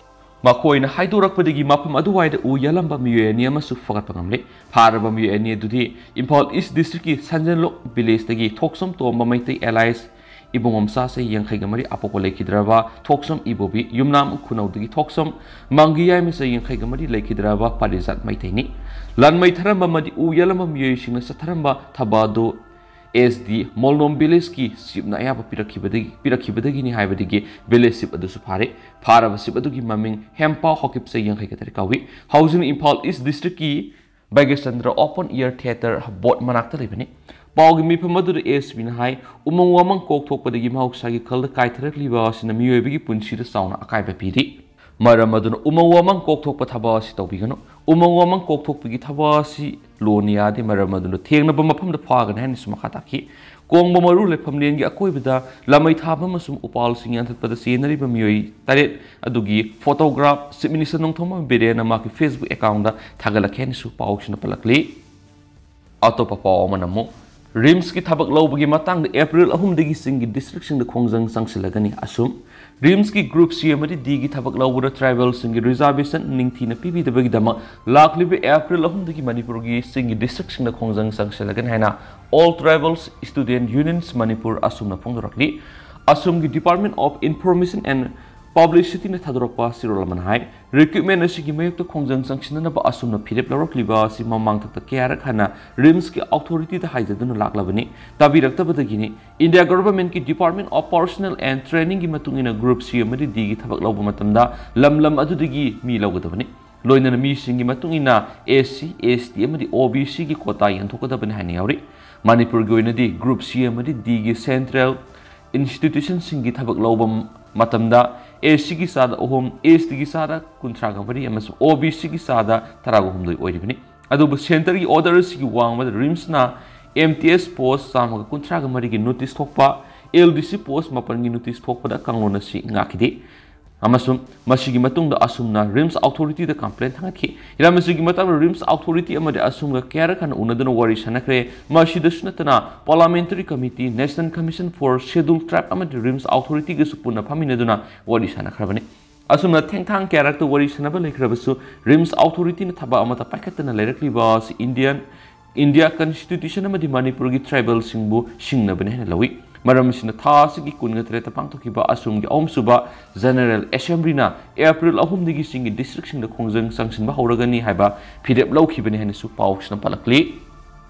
ꯃꯈꯣꯏꯅ ꯍꯥꯏꯗꯣꯔꯛꯄꯗꯒꯤ ꯃꯐꯝ ꯑꯗꯨꯋꯥꯏꯗ ꯎ ꯌꯥꯜꯂꯝꯕ ꯃꯤꯑꯣꯏ ꯑꯅꯤ ꯑꯃꯁꯨ ꯐꯒꯠꯄ ꯉꯝꯂꯦ꯫ ꯐꯥꯔꯕ ꯃꯤꯑꯣꯏ ꯑꯅꯤ ꯑꯗꯨꯗꯤ ꯏꯝꯐꯥꯜ ꯏꯁ ꯗꯤꯁꯇ꯭ꯔꯤꯛꯀꯤ ꯁꯟꯖꯦꯟꯂꯣꯛ ꯚꯤꯂꯦꯖꯇꯒꯤ ꯊꯣꯛꯆꯣꯝ ꯇꯣꯝꯕ ꯃꯩꯇꯩ ꯑꯦꯂꯥꯏꯁ ꯏꯕꯨꯡꯉꯣꯝꯆꯥ ꯆꯍꯤ ꯌꯥꯡꯈꯩꯒ ꯃꯔꯤ ꯑꯄꯣꯛꯄ ꯂꯩꯈꯤꯗ꯭ꯔꯕ ꯊꯣꯛꯆꯣꯝ ꯏꯕꯣꯕꯤ, ꯌꯨꯝꯅꯥꯝ ꯈꯨꯅꯧꯗꯒꯤ ꯊꯣꯛꯆꯣꯝ ꯃꯪꯒꯤꯌꯥꯏꯃ ꯆꯍꯤ ꯌꯥꯡꯈꯩꯒ ꯃꯔꯤ ꯂꯩꯈꯤꯗ꯭ꯔꯕ ꯄꯥꯔꯤꯖꯥꯠ ꯃꯩꯇꯩꯅꯤ꯫ ꯂꯟꯃꯩ ꯊꯥꯔꯝꯕ ꯑꯃꯗꯤ ꯎ ꯌꯥꯜꯂꯝꯕ ꯃꯤꯑꯣꯏꯁꯤꯡꯅ ꯆꯠꯊꯔꯝꯕ ꯊꯕꯛ ꯑꯗꯨ ꯑꯦꯁ ꯗꯤ ꯃꯣꯜꯅꯣꯝ ꯚꯤꯂꯦꯖꯀꯤ ꯆꯤꯞꯅ ꯑꯌꯥꯕ ꯄꯤꯔꯛꯈꯤꯕꯗꯒꯤ ꯄꯤꯔꯛꯈꯤꯕꯗꯒꯤ ꯍꯥꯏꯕꯗꯒꯤ ꯚꯤꯂꯦꯖ ꯆꯤꯞ ꯑꯗꯨꯁꯨ ꯐꯥꯔꯦ꯫ ꯐꯥꯔꯕ ꯆꯤꯞ ꯑꯗꯨꯒꯤ ꯃꯃꯤꯡ ꯍꯦꯝꯄꯥ ꯍꯣꯀꯤꯞꯁꯦ ꯌꯥꯡꯈꯩ ꯀꯇꯔꯦ ꯀꯧꯏ꯫ ꯍꯧꯖꯤꯛꯅ ꯏꯝꯐꯥꯜ ꯏꯁ ꯗꯤꯁꯇ꯭ꯔꯤꯛꯀꯤ Bhagyachandra open year theatre boat ꯃꯅꯥꯛꯇ ꯂꯩꯕꯅꯤ꯫ ꯄꯥꯎꯒꯤ ꯃꯤꯐꯝ ꯑꯗꯨꯗ ꯑꯦꯁ ꯄꯤꯅ ꯍꯥꯏ, ꯎꯃꯪ ꯋꯥꯃꯪ ꯀꯣꯛꯊꯣꯛꯄꯗꯒꯤ ꯃꯍꯧꯁꯥꯒꯤ ꯈꯜꯗ ꯀꯥꯏꯊꯔꯛꯂꯤꯕ ꯑꯁꯤꯅ ꯃꯤꯑꯣꯏꯕꯒꯤ ꯄꯨꯟꯁꯤꯗ ꯆꯥꯎꯅ ꯑꯀꯥꯏꯕ ꯄꯤꯔꯤ꯫ ꯃꯔꯝ ꯑꯗꯨꯅ ꯎꯃꯪ ꯋꯥꯃꯪ ꯀꯣꯛꯊꯣꯛꯄ ꯊꯕꯛ ꯑꯁꯤ ꯇꯧꯕꯤꯒꯅꯨ꯫ ꯎꯃꯪ ꯋꯥꯃꯪ ꯀꯣꯛꯊꯣꯛꯄꯒꯤ ꯊꯕꯛ ꯑꯁꯤ ꯂꯣꯟꯅ ꯌꯥꯗꯦ꯫ ꯃꯔꯝ ꯑꯗꯨꯅ ꯊꯦꯡꯅꯕ ꯃꯐꯝꯗ ꯐꯥꯒꯅꯤ ꯍꯥꯏꯅꯁꯨ ꯃꯈꯥ ꯇꯥꯈꯤ꯫ ꯀꯣꯡꯕ ꯃꯔꯨ ꯂꯩꯐꯝꯂꯦꯟꯒꯤ ꯑꯀꯣꯏꯕꯗ ꯂꯥꯃꯩ ꯊꯥꯕ ꯑꯃꯁꯨꯡ ꯎꯄꯥꯜꯁꯤꯡ ꯌꯥꯟꯊꯠꯄꯗ ꯆꯦꯟꯅꯔꯤꯕ ꯃꯤꯑꯣꯏ ꯇꯔꯦꯠ ꯑꯗꯨꯒꯤ ꯐꯣꯇꯣꯒ꯭ꯔꯥꯐ ꯆꯤꯞ ꯃꯤꯅꯤꯁꯇꯔ ꯅꯣꯡꯊꯣꯝꯕꯝ ꯕꯤꯔꯦꯟꯅ ꯃꯍꯥꯛꯀꯤ ꯐꯦꯁꯕꯨꯛ ꯑꯦꯀꯥꯎꯟꯗ ꯊꯥꯒꯠꯂꯛꯈꯤ ꯍꯥꯏꯅꯁꯨ ꯄꯥꯎꯁꯤꯡꯅ ꯄꯜꯂꯛꯂꯤ꯫ ꯑꯇꯣꯞꯄ ꯄꯥꯎ ꯑꯃꯅ ꯑꯃꯨꯛ ꯔꯤꯝꯁꯀꯤ ꯊꯕꯛ ꯂꯧꯕꯒꯤ ꯃꯇꯥꯡꯗ ꯑꯦꯄ꯭ꯔꯤꯜ ꯑꯍꯨꯝꯗꯒꯤ ꯆꯤꯡꯒꯤ ꯗꯤꯁꯇ꯭ꯔꯤꯛꯁꯤꯡꯗ ꯈꯣꯡꯖꯪ ꯆꯪꯁꯤꯜꯂꯒꯅꯤ꯫ ꯑꯁꯨꯝ ꯔꯤꯝꯁꯀꯤ ꯒ꯭ꯔꯨꯞ ꯁꯤ ꯑꯃꯗꯤ ꯗꯤꯒꯤ ꯊꯕꯛ ꯂꯧꯕꯗ ꯇ꯭ꯔꯥꯏꯕꯦꯜꯁꯤꯡꯒꯤ ꯔꯤꯖꯥꯔꯕꯦꯁꯟ ꯅꯤꯡꯊꯤꯅ ꯄꯤꯕꯤꯗꯕꯒꯤꯗꯃꯛ ꯂꯥꯛꯂꯤꯕ ꯑꯦꯄ꯭ꯔꯤꯜ ꯑꯍꯨꯝꯗꯒꯤ ꯃꯅꯤꯄꯨꯔꯒꯤ ꯆꯤꯡꯒꯤ ꯗꯤꯁꯇ꯭ꯔꯤꯛꯁꯤꯡꯗ ꯈꯣꯡꯖꯪ ꯆꯪꯁꯤꯜꯂꯒꯅꯤ ꯍꯥꯏꯅ All Tribals Student Unions Manipur ꯑꯁꯨꯝꯅ ꯐꯣꯡꯗꯣꯔꯛꯂꯤ꯫ ꯑꯁꯣꯝꯒꯤ Department of Information and Publicityꯅ ꯊꯥꯗꯣꯔꯛꯄ ꯆꯦꯔꯣꯜ ꯑꯃꯅ ꯍꯥꯏ, ꯔꯤꯀ꯭ꯔꯨꯠꯃꯦꯟ ꯑꯁꯤꯒꯤ ꯃꯥꯌꯣꯛꯇ ꯈꯣꯡꯖꯪ ꯆꯪꯁꯤꯟꯅꯅꯕ ꯑꯁꯨꯝꯅ ꯐꯤꯔꯦꯞ ꯂꯧꯔꯛꯂꯤꯕ ꯑꯁꯤ ꯃꯃꯥꯡꯊꯛꯇ ꯀꯌꯥꯔꯛ ꯍꯟꯅ ꯔꯤꯝꯁꯀꯤ ꯑꯣꯊꯣꯔꯤꯇꯤꯗ ꯍꯥꯏꯖꯗꯨꯅ ꯂꯥꯛꯂꯕꯅꯤ꯫ ꯇꯥꯕꯤꯔꯛꯇꯕꯗꯒꯤꯅꯤ꯫ ꯏꯟꯗꯤꯌꯥ ꯒꯚꯔꯟꯃꯦꯟꯠꯀꯤ Department of Personnel and Trainingꯒꯤ ꯃꯇꯨꯡ ꯏꯟꯅ ꯒ꯭ꯔꯨꯞ ꯁꯤ ꯑꯃꯗꯤ ꯗꯤꯒꯤ ꯊꯕꯛ ꯂꯧꯕ ꯃꯇꯝꯗ ꯂꯝ ꯂꯝ ꯑꯗꯨꯗꯒꯤ ꯃꯤ ꯂꯧꯒꯗꯕꯅꯤ꯫ ꯂꯣꯏꯅꯅ ꯃꯤꯁꯤꯡꯒꯤ ꯃꯇꯨꯡ ꯏꯟꯅ ꯑꯦꯁ ꯁꯤ, ꯑꯦꯁ ꯇꯤ ꯑꯃꯗꯤ ꯑꯣ ꯕꯤ ꯁꯤꯒꯤ ꯀꯣꯇꯥ ꯌꯦꯟꯊꯣꯛꯀꯗꯕꯅꯤ ꯍꯥꯏꯅ ꯌꯥꯎꯔꯤ꯫ ꯃꯅꯤꯄꯨꯔꯒꯤ ꯑꯣꯏꯅꯗꯤ ꯒ꯭ꯔꯨꯞ ꯁꯤ ꯑꯃꯗꯤ ꯗꯤꯒꯤ ꯁꯦꯟꯇ꯭ꯔꯦꯜ ꯏꯟꯁꯇꯤꯇ꯭ꯌꯨꯁꯟꯁꯤꯡꯒꯤ ꯊꯕꯛ ꯂꯧꯕ ꯃꯇꯝꯗ ꯑꯦꯁ ꯁꯤꯒꯤ ꯆꯥꯗ ꯑꯍꯨꯝ, ꯑꯦꯁ ꯇꯤꯒꯤ ꯆꯥꯗ ꯀꯨꯟꯊ꯭ꯔꯥꯒ ꯃꯔꯤ ꯑꯃꯁꯨꯡ ꯑꯣ ꯕꯤ ꯁꯤꯒꯤ ꯆꯥꯗ ꯇꯔꯥꯒ ꯍꯨꯝꯗꯣꯏ ꯑꯣꯏꯔꯤꯕꯅꯤ꯫ ꯑꯗꯨꯕꯨ ꯁꯦꯟꯇꯔꯒꯤ ꯑꯣꯔꯗꯔ ꯑꯁꯤꯒꯤ ꯋꯥꯡꯃꯗ ꯔꯤꯝꯁꯅ ꯑꯦꯝ ꯇꯤ ꯑꯦꯁ ꯄꯣꯁ ꯆꯥꯝꯃꯒ ꯀꯨꯟꯊ꯭ꯔꯥꯒ ꯃꯔꯤꯒꯤ ꯅꯣꯇꯤꯁ ꯊꯣꯛꯄ, ꯑꯦꯜ ꯗꯤ ꯁꯤ ꯄꯣꯁ ꯃꯥꯄꯟꯒꯤ ꯅꯣꯇꯤꯁ ꯊꯣꯛꯄꯗ ꯀꯥꯡꯂꯣꯟ ꯑꯁꯤ ꯉꯥꯛꯈꯤꯗꯦ꯫ ꯑꯃꯁꯨꯡ ꯃꯁꯤꯒꯤ ꯃꯇꯨꯡꯗ ꯑꯁꯨꯝꯅ ꯔꯤꯝꯁ ꯑꯣꯊꯣꯔꯤꯇꯤꯗ ꯀꯝꯄ꯭ꯂꯦꯟ ꯊꯥꯡꯒꯠꯈꯤ꯫ ꯍꯤꯔꯝ ꯑꯁꯤꯒꯤ ꯃꯇꯥꯡꯗ ꯔꯤꯝꯁ ꯑꯣꯊꯣꯔꯤꯇꯤ ꯑꯃꯗꯤ ꯑꯁꯨꯝꯒ ꯀꯌꯥꯔꯛ ꯍꯟꯅ ꯎꯅꯗꯨꯅ ꯋꯥꯔꯤ ꯁꯥꯟꯅꯈ꯭ꯔꯦ꯫ ꯃꯁꯤꯗꯁꯨ ꯅꯠꯇꯅ Parliamentary Committee, National Commission for Scheduled Tribe ꯑꯃꯗꯤ ꯔꯤꯝꯁ ꯑꯣꯊꯣꯔꯤꯇꯤꯒꯁꯨ ꯄꯨꯟꯅ ꯐꯝꯃꯤꯟꯅꯗꯨꯅ ꯋꯥꯔꯤ ꯁꯥꯟꯅꯈ꯭ꯔꯕꯅꯤ꯫ ꯑꯁꯨꯝꯅ ꯊꯦꯡꯊꯥꯡ ꯀꯌꯥꯔꯛꯇ ꯋꯥꯔꯤ ꯁꯥꯟꯅꯕ ꯂꯩꯈ꯭ꯔꯕꯁꯨ ꯔꯤꯝꯁ ꯑꯣꯊꯣꯔꯤꯇꯤꯅ ꯊꯕꯛ ꯑꯃꯠꯇ ꯄꯥꯏꯈꯠꯇꯅ ꯂꯩꯔꯛꯂꯤꯕ ꯑꯁꯤ ꯏꯟꯗꯤꯌꯥꯟ ꯏꯟꯗꯤꯌꯥ ꯀꯟꯁꯇꯤꯇ꯭ꯌꯨꯁꯟ ꯑꯃꯗꯤ ꯃꯅꯤꯄꯨꯔꯒꯤ ꯇ꯭ꯔꯥꯏꯕꯦꯜꯁꯤꯡꯕꯨ ꯁꯤꯡꯅꯕꯅꯤ ꯍꯥꯏꯅ ꯂꯧꯏ꯫ ꯃꯔꯝ ꯑꯁꯤꯅ ꯊꯥ ꯑꯁꯤꯒꯤ ꯀꯨꯟꯒ ꯇꯔꯦꯠꯇ ꯄꯥꯡꯊꯣꯛꯈꯤꯕ ꯑꯁꯣꯝꯒꯤ ꯑꯍꯨꯝꯁꯨꯕ ꯖꯦꯅꯔꯦꯜ ꯑꯦꯁꯦꯝꯕ꯭ꯂꯤꯅ ꯑꯦꯄ꯭ꯔꯤꯜ ꯑꯍꯨꯝꯗꯒꯤ ꯆꯤꯡꯒꯤ ꯗꯤꯁꯇ꯭ꯔꯤꯛꯁꯤꯡꯗ ꯈꯣꯡꯖꯪ ꯆꯪꯁꯤꯟꯕ ꯍꯧꯔꯒꯅꯤ ꯍꯥꯏꯕ ꯐꯤꯔꯦꯞ ꯂꯧꯈꯤꯕꯅꯤ ꯍꯥꯏꯅꯁꯨ ꯄꯥꯎꯁꯤꯅ ꯄꯜꯂꯛꯂꯤ꯫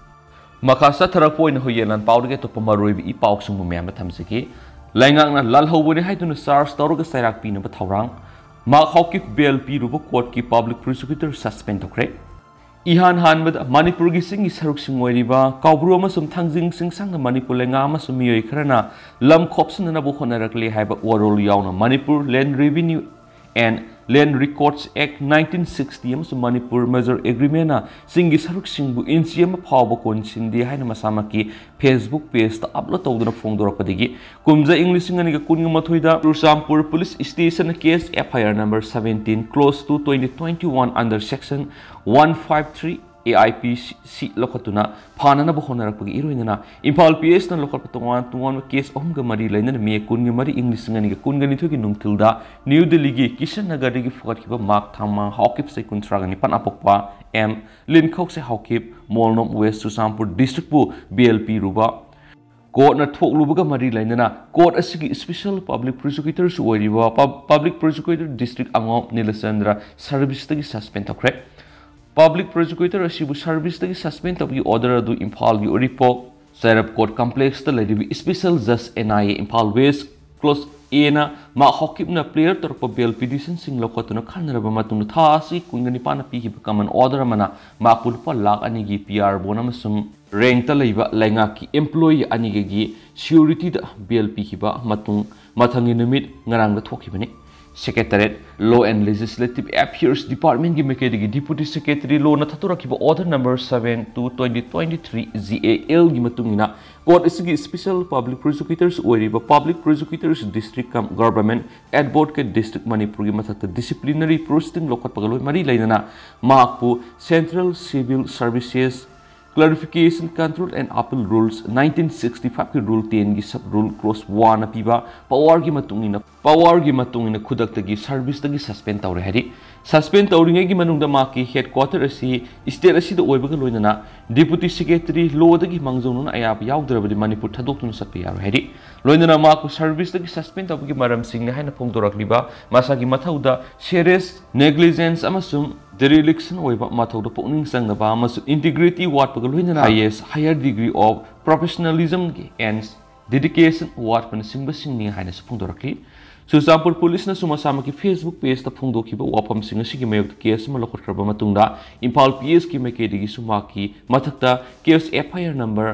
ꯃꯈꯥ ꯆꯠꯊꯔꯛꯄ ꯑꯣꯏꯅ ꯍꯨꯏꯌꯦꯟ ꯂꯥꯟ ꯄꯥꯎꯗꯒꯤ ꯑꯇꯣꯞꯄ ꯃꯔꯨꯑꯣꯏꯕ ꯏ ꯄꯥꯎꯁꯤꯡꯕꯨ ꯃꯌꯥꯝꯗ ꯊꯝꯖꯒꯦ꯫ ꯂꯩꯉꯥꯛꯅ ꯂꯥꯜꯍꯧꯕꯅꯤ ꯍꯥꯏꯗꯨꯅ ꯆꯥꯔꯖ ꯇꯧꯔꯒ ꯆꯩꯔꯥꯛ ꯄꯤꯅꯕ ꯊꯧꯔꯥꯡ꯫ ꯃꯥꯔꯛ ꯍꯥꯎꯀꯤꯞ ꯕꯦꯜ ꯄꯤꯔꯨꯕ ꯀꯣꯔꯠꯀꯤ ꯄꯕ꯭ꯂꯤꯛ ꯄ꯭ꯔꯣꯁꯤꯀ꯭ꯌꯨꯇꯔ ꯁꯁꯄꯦꯟ ꯇꯧꯈ꯭ꯔꯦ꯫ ꯏꯍꯥꯟ ꯍꯥꯟꯕꯗ ꯃꯅꯤꯄꯨꯔꯒꯤ ꯆꯤꯡꯒꯤ ꯁꯔꯨꯛꯁꯤꯡ ꯑꯣꯏꯔꯤꯕ ꯀꯥꯎꯕ꯭ꯔꯨ ꯑꯃꯁꯨꯡ ꯊꯥꯡꯖꯤꯡ ꯆꯤꯡꯁꯥꯡꯗ ꯃꯅꯤꯄꯨꯔ ꯂꯩꯉꯥꯛ ꯑꯃꯁꯨꯡ ꯃꯤꯑꯣꯏ ꯈꯔꯅ ꯂꯝ ꯈꯣꯞꯁꯤꯟꯅꯅꯕ ꯍꯣꯠꯅꯔꯛꯂꯦ ꯍꯥꯏꯕ ꯋꯥꯔꯣꯜ ꯌꯥꯎꯅ Manipur Land Revenue and Land Records Act nineteen sixty ꯑꯃꯁꯨꯡ ꯃꯅꯤꯄꯨꯔ ꯃꯔꯖꯔ ꯑꯦꯒ꯭ꯔꯤꯃꯦꯟꯅ ꯆꯤꯡꯒꯤ ꯁꯔꯨꯛꯁꯤꯡꯕꯨ ꯏꯟꯆꯤ ꯑꯃ ꯐꯥꯎꯕ ꯀꯣꯟꯁꯤꯟꯗꯦ ꯍꯥꯏꯅ ꯃꯁꯥꯃꯛꯀꯤ Facebook ꯄꯦꯖꯇ ꯑꯞꯂꯣꯗ ꯇꯧꯗꯨꯅ ꯐꯣꯡꯗꯣꯔꯛꯄꯗꯒꯤ ꯀꯨꯝꯖꯥ ꯏꯪ ꯂꯤꯁꯤꯡ ꯑꯅꯤꯒ ꯀꯨꯟꯒ ꯃꯥꯊꯣꯏꯗ ꯆꯨꯔꯆꯥꯟꯄꯨꯔ ꯄꯨꯂꯤꯁ ꯁ꯭ꯇꯦꯁꯟꯅ case F I R number seventeen close to twenty twenty-one under section one five three A I P C ꯂꯧꯈꯠꯇꯨꯅ ꯐꯥꯅꯅꯕ ꯍꯣꯠꯅꯔꯛꯄꯒꯤ ꯏꯔꯣꯏꯅꯅ ꯏꯝꯐꯥꯜ P S ꯅ ꯂꯧꯈꯠꯄ ꯇꯣꯉꯥꯟ ꯇꯣꯉꯥꯟꯕ ꯀꯦꯁ ꯑꯍꯨꯝꯒ ꯃꯔꯤ ꯂꯩꯅꯅ ꯃꯦ ꯀꯨꯟꯒ ꯃꯔꯤ ꯏꯪ ꯂꯤꯁꯤꯡ ꯑꯅꯤꯒ ꯀꯨꯟꯒ ꯅꯤꯊꯣꯏꯒꯤ ꯅꯨꯡꯊꯤꯜꯗ ꯅ꯭ꯌꯨ ꯗꯤꯜꯂꯤꯒꯤ ꯀꯤꯁꯟ ꯅꯒꯔꯗꯒꯤ ꯐꯨꯒꯠꯈꯤꯕ ꯃꯥꯔꯛ ꯊꯥꯡꯃꯥꯡ ꯍꯥꯎꯀꯤꯞ ꯆꯍꯤ ꯀꯨꯟꯊ꯭ꯔꯥꯒ ꯅꯤꯄꯥꯟ ꯑꯄꯣꯛꯄ ꯑꯦꯝ ꯂꯤꯟꯈꯧꯁꯦ ꯍꯥꯎꯀꯤꯞ, ꯃꯣꯜꯅꯣꯝ ꯋꯦꯁ ꯆꯨꯔꯆꯥꯟꯄꯨꯔ ꯗꯤꯁꯇ꯭ꯔꯤꯛꯄꯨ ꯕꯦꯜ ꯄꯤꯔꯨꯕ ꯀꯣꯔꯠꯅ ꯊꯣꯛꯂꯨꯕꯒ ꯃꯔꯤ ꯂꯩꯅꯅ ꯀꯣꯔꯠ ꯑꯁꯤꯒꯤ ꯁ꯭ꯄꯦꯁꯦꯜ ꯄꯕ꯭ꯂꯤꯛ ꯄ꯭ꯔꯣꯁꯤꯀ꯭ꯌꯨꯇꯔꯁꯨ ꯑꯣꯏꯔꯤꯕ ꯄꯕ-, ꯄꯕ꯭ꯂꯤꯛ ꯄ꯭ꯔꯣꯁꯤꯀ꯭ꯌꯨꯇꯔ ꯗꯤꯁꯇ꯭ꯔꯤꯛ ꯑꯉꯣꯝ ꯅꯤꯂꯆꯟꯗ꯭ꯔ ꯁꯔꯚꯤꯁꯇꯒꯤ ꯁꯁꯄꯦꯟ ꯇꯧꯈ꯭ꯔꯦ꯫ ꯄꯕ꯭ꯂꯤꯛ ꯄ꯭ꯔꯣꯁꯤꯀ꯭ꯌꯨꯇꯔ ꯑꯁꯤꯕꯨ ꯁꯔꯚꯤꯁꯇꯒꯤ ꯁꯁꯄꯦꯟ ꯇꯧꯕꯒꯤ ꯑꯣꯔꯗꯔ ꯑꯗꯨ ꯏꯝꯐꯥꯜꯒꯤ ꯎꯔꯤꯄꯣꯛ ꯆꯩꯔꯞ ꯀꯣꯔꯠ ꯀꯝꯄ꯭ꯂꯦꯛꯁꯇ ꯂꯩꯔꯤꯕ ꯁ꯭ꯄꯦꯁꯦꯜ ꯖꯖ N I A Imphal west ꯀ꯭ꯂꯣꯁ Aꯅ ꯃꯥꯔꯛ ꯍꯥꯎꯀꯤꯞꯅ ꯄ꯭ꯂꯦꯌꯔ ꯇꯧꯔꯛꯄ ꯕꯦꯜ ꯄꯤꯇꯤꯁꯟꯁꯤꯡ ꯂꯧꯈꯠꯇꯨꯅ ꯈꯟꯅꯔꯕ ꯃꯇꯨꯡꯗ ꯊꯥ ꯑꯁꯤ ꯀꯨꯟꯒ ꯅꯤꯄꯥꯟꯗ ꯄꯤꯈꯤꯕ ꯀꯃꯟ ꯑꯣꯔꯗꯔ ꯑꯃꯅ ꯃꯍꯥꯛꯄꯨ ꯂꯨꯄꯥ ꯂꯥꯈ ꯑꯅꯤꯒꯤ P R bond ꯑꯃꯁꯨꯡ ꯔꯦꯡꯛꯇ ꯂꯩꯕ ꯂꯩꯉꯥꯛꯀꯤ ꯏꯝꯄ꯭ꯂꯣꯌꯤ ꯑꯅꯤꯒꯤ ꯁꯤꯌꯨꯔꯤꯇꯤꯗ ꯕꯦꯜ ꯄꯤꯈꯤꯕ ꯃꯇꯨꯡ ꯃꯊꯪꯒꯤ ꯅꯨꯃꯤꯠ ꯉꯔꯥꯡꯗ ꯊꯣꯛꯈꯤꯕꯅꯤ꯫ Secretariat, Law and Legislative Affairs Departmentꯀꯤ ꯃꯥꯏꯀꯩꯗꯒꯤ Deputy Secretary Lawꯅ ꯊꯥꯗꯣꯔꯛꯈꯤꯕ Order Number seven two twenty twenty-three G A Lꯒꯤ ꯃꯇꯨꯡ ꯏꯟꯅ ꯀꯣꯔꯠ ꯑꯁꯤꯒꯤ ꯁ꯭ꯄꯦꯁꯦꯜ ꯄꯕ꯭ꯂꯤꯛ ꯄ꯭ꯔꯣꯁꯤꯀ꯭ꯌꯨꯇꯔꯁꯨ ꯑꯣꯏꯔꯤꯕ ꯄꯕ꯭ꯂꯤꯛ ꯄ꯭ꯔꯣꯁꯤꯀ꯭ꯌꯨꯇꯔꯁ ꯗꯤꯁꯇ꯭ꯔꯤꯛ ꯀꯝ ꯒꯚꯔꯟꯃꯦꯟꯠ ꯑꯦꯗꯚꯣꯀꯦꯠ ꯗꯤꯁꯇ꯭ꯔꯤꯛ ꯃꯅꯤꯄꯨꯔꯒꯤ ꯃꯊꯛꯇ ꯗꯤꯁꯤꯄ꯭ꯂꯤꯅꯔꯤ ꯄ꯭ꯔꯣꯁꯤꯗꯤꯡ ꯂꯧꯈꯠꯄꯒ ꯂꯣꯏ ꯃꯔꯤ ꯂꯩꯅꯅ ꯃꯍꯥꯛꯄꯨ Central Civil Services Clarification Control and Appeal Rules nineteen sixty five ꯀꯤ Rule ten ꯒꯤ sub rule clause one ꯅ ꯄꯤꯕ ꯄꯋꯥꯔꯒꯤ ꯃꯇꯨꯡ ꯏꯟꯅ, ꯄꯋꯥꯔꯒꯤ ꯃꯇꯨꯡ ꯏꯟꯅ ꯈꯨꯗꯛꯇꯒꯤ ꯁꯔꯚꯤꯁꯇꯒꯤ ꯁꯁꯄꯦꯟ ꯇꯧꯔꯦ ꯍꯥꯏꯔꯤ꯫ ꯁꯁꯄꯦꯟ ꯇꯧꯔꯤꯉꯩꯒꯤ ꯃꯅꯨꯡꯗ ꯃꯍꯥꯛꯀꯤ ꯍꯦꯗꯀ꯭ꯋꯥꯇꯔ ꯑꯁꯤ ꯁ꯭ꯇꯦꯠ ꯑꯁꯤꯗ ꯑꯣꯏꯕꯒ ꯂꯣꯏꯅꯅ Deputy Secretary Lawꯗꯒꯤ ꯃꯥꯡꯖꯧꯅꯅ ꯑꯌꯥꯕ ꯌꯥꯎꯗ꯭ꯔꯕꯗꯤ ꯃꯅꯤꯄꯨꯔ ꯊꯥꯗꯣꯛꯇꯨꯅ ꯆꯠꯄ ꯌꯥꯔꯣꯏ ꯍꯥꯏꯔꯤ꯫ ꯂꯣꯏꯅꯅ ꯃꯍꯥꯛꯄꯨ ꯁꯔꯚꯤꯁꯇꯒꯤ ꯁꯁꯄꯦꯟ ꯇꯧꯕꯒꯤ ꯃꯔꯝꯁꯤꯡꯅꯤ ꯍꯥꯏꯅ ꯐꯣꯡꯗꯣꯔꯛꯂꯤꯕ ꯃꯁꯥꯒꯤ ꯃꯊꯧꯗ serious negligence ꯑꯃꯁꯨꯡ ꯗꯤꯔꯤꯂꯤꯛꯁꯟ ꯑꯣꯏꯕ, ꯃꯊꯧꯗ ꯄꯨꯛꯅꯤꯡ ꯆꯪꯗꯕ ꯑꯃꯁꯨꯡ ꯏꯟꯇꯤꯒ꯭ꯔꯤꯇꯤ ꯋꯥꯠꯄꯒ ꯂꯣꯏꯅꯅ highest higher degree of professionalism and dedication ꯋꯥꯠꯄꯅꯆꯤꯡꯕꯁꯤꯡꯅꯤ ꯍꯥꯏꯅꯁꯨ ꯐꯣꯡꯗꯣꯔꯛꯂꯤ꯫ ꯆꯨꯔꯆꯥꯟꯄꯨꯔ ꯄꯨꯂꯤꯁꯅꯁꯨ ꯃꯁꯥꯃꯛꯀꯤ Facebook pageꯇ ꯐꯣꯡꯗꯣꯛꯈꯤꯕ ꯋꯥꯐꯝꯁꯤꯡ ꯑꯁꯤꯒꯤ ꯃꯥꯌꯣꯛꯇ ꯀꯦꯁ ꯑꯃ ꯂꯧꯈꯠꯈ꯭ꯔꯕ ꯃꯇꯨꯡꯗ ꯏꯝꯐꯥꯜ PSꯀꯤ ꯃꯥꯏꯀꯩꯗꯒꯤꯁꯨ ꯃꯍꯥꯛꯀꯤ ꯃꯊꯛꯇ case FIR number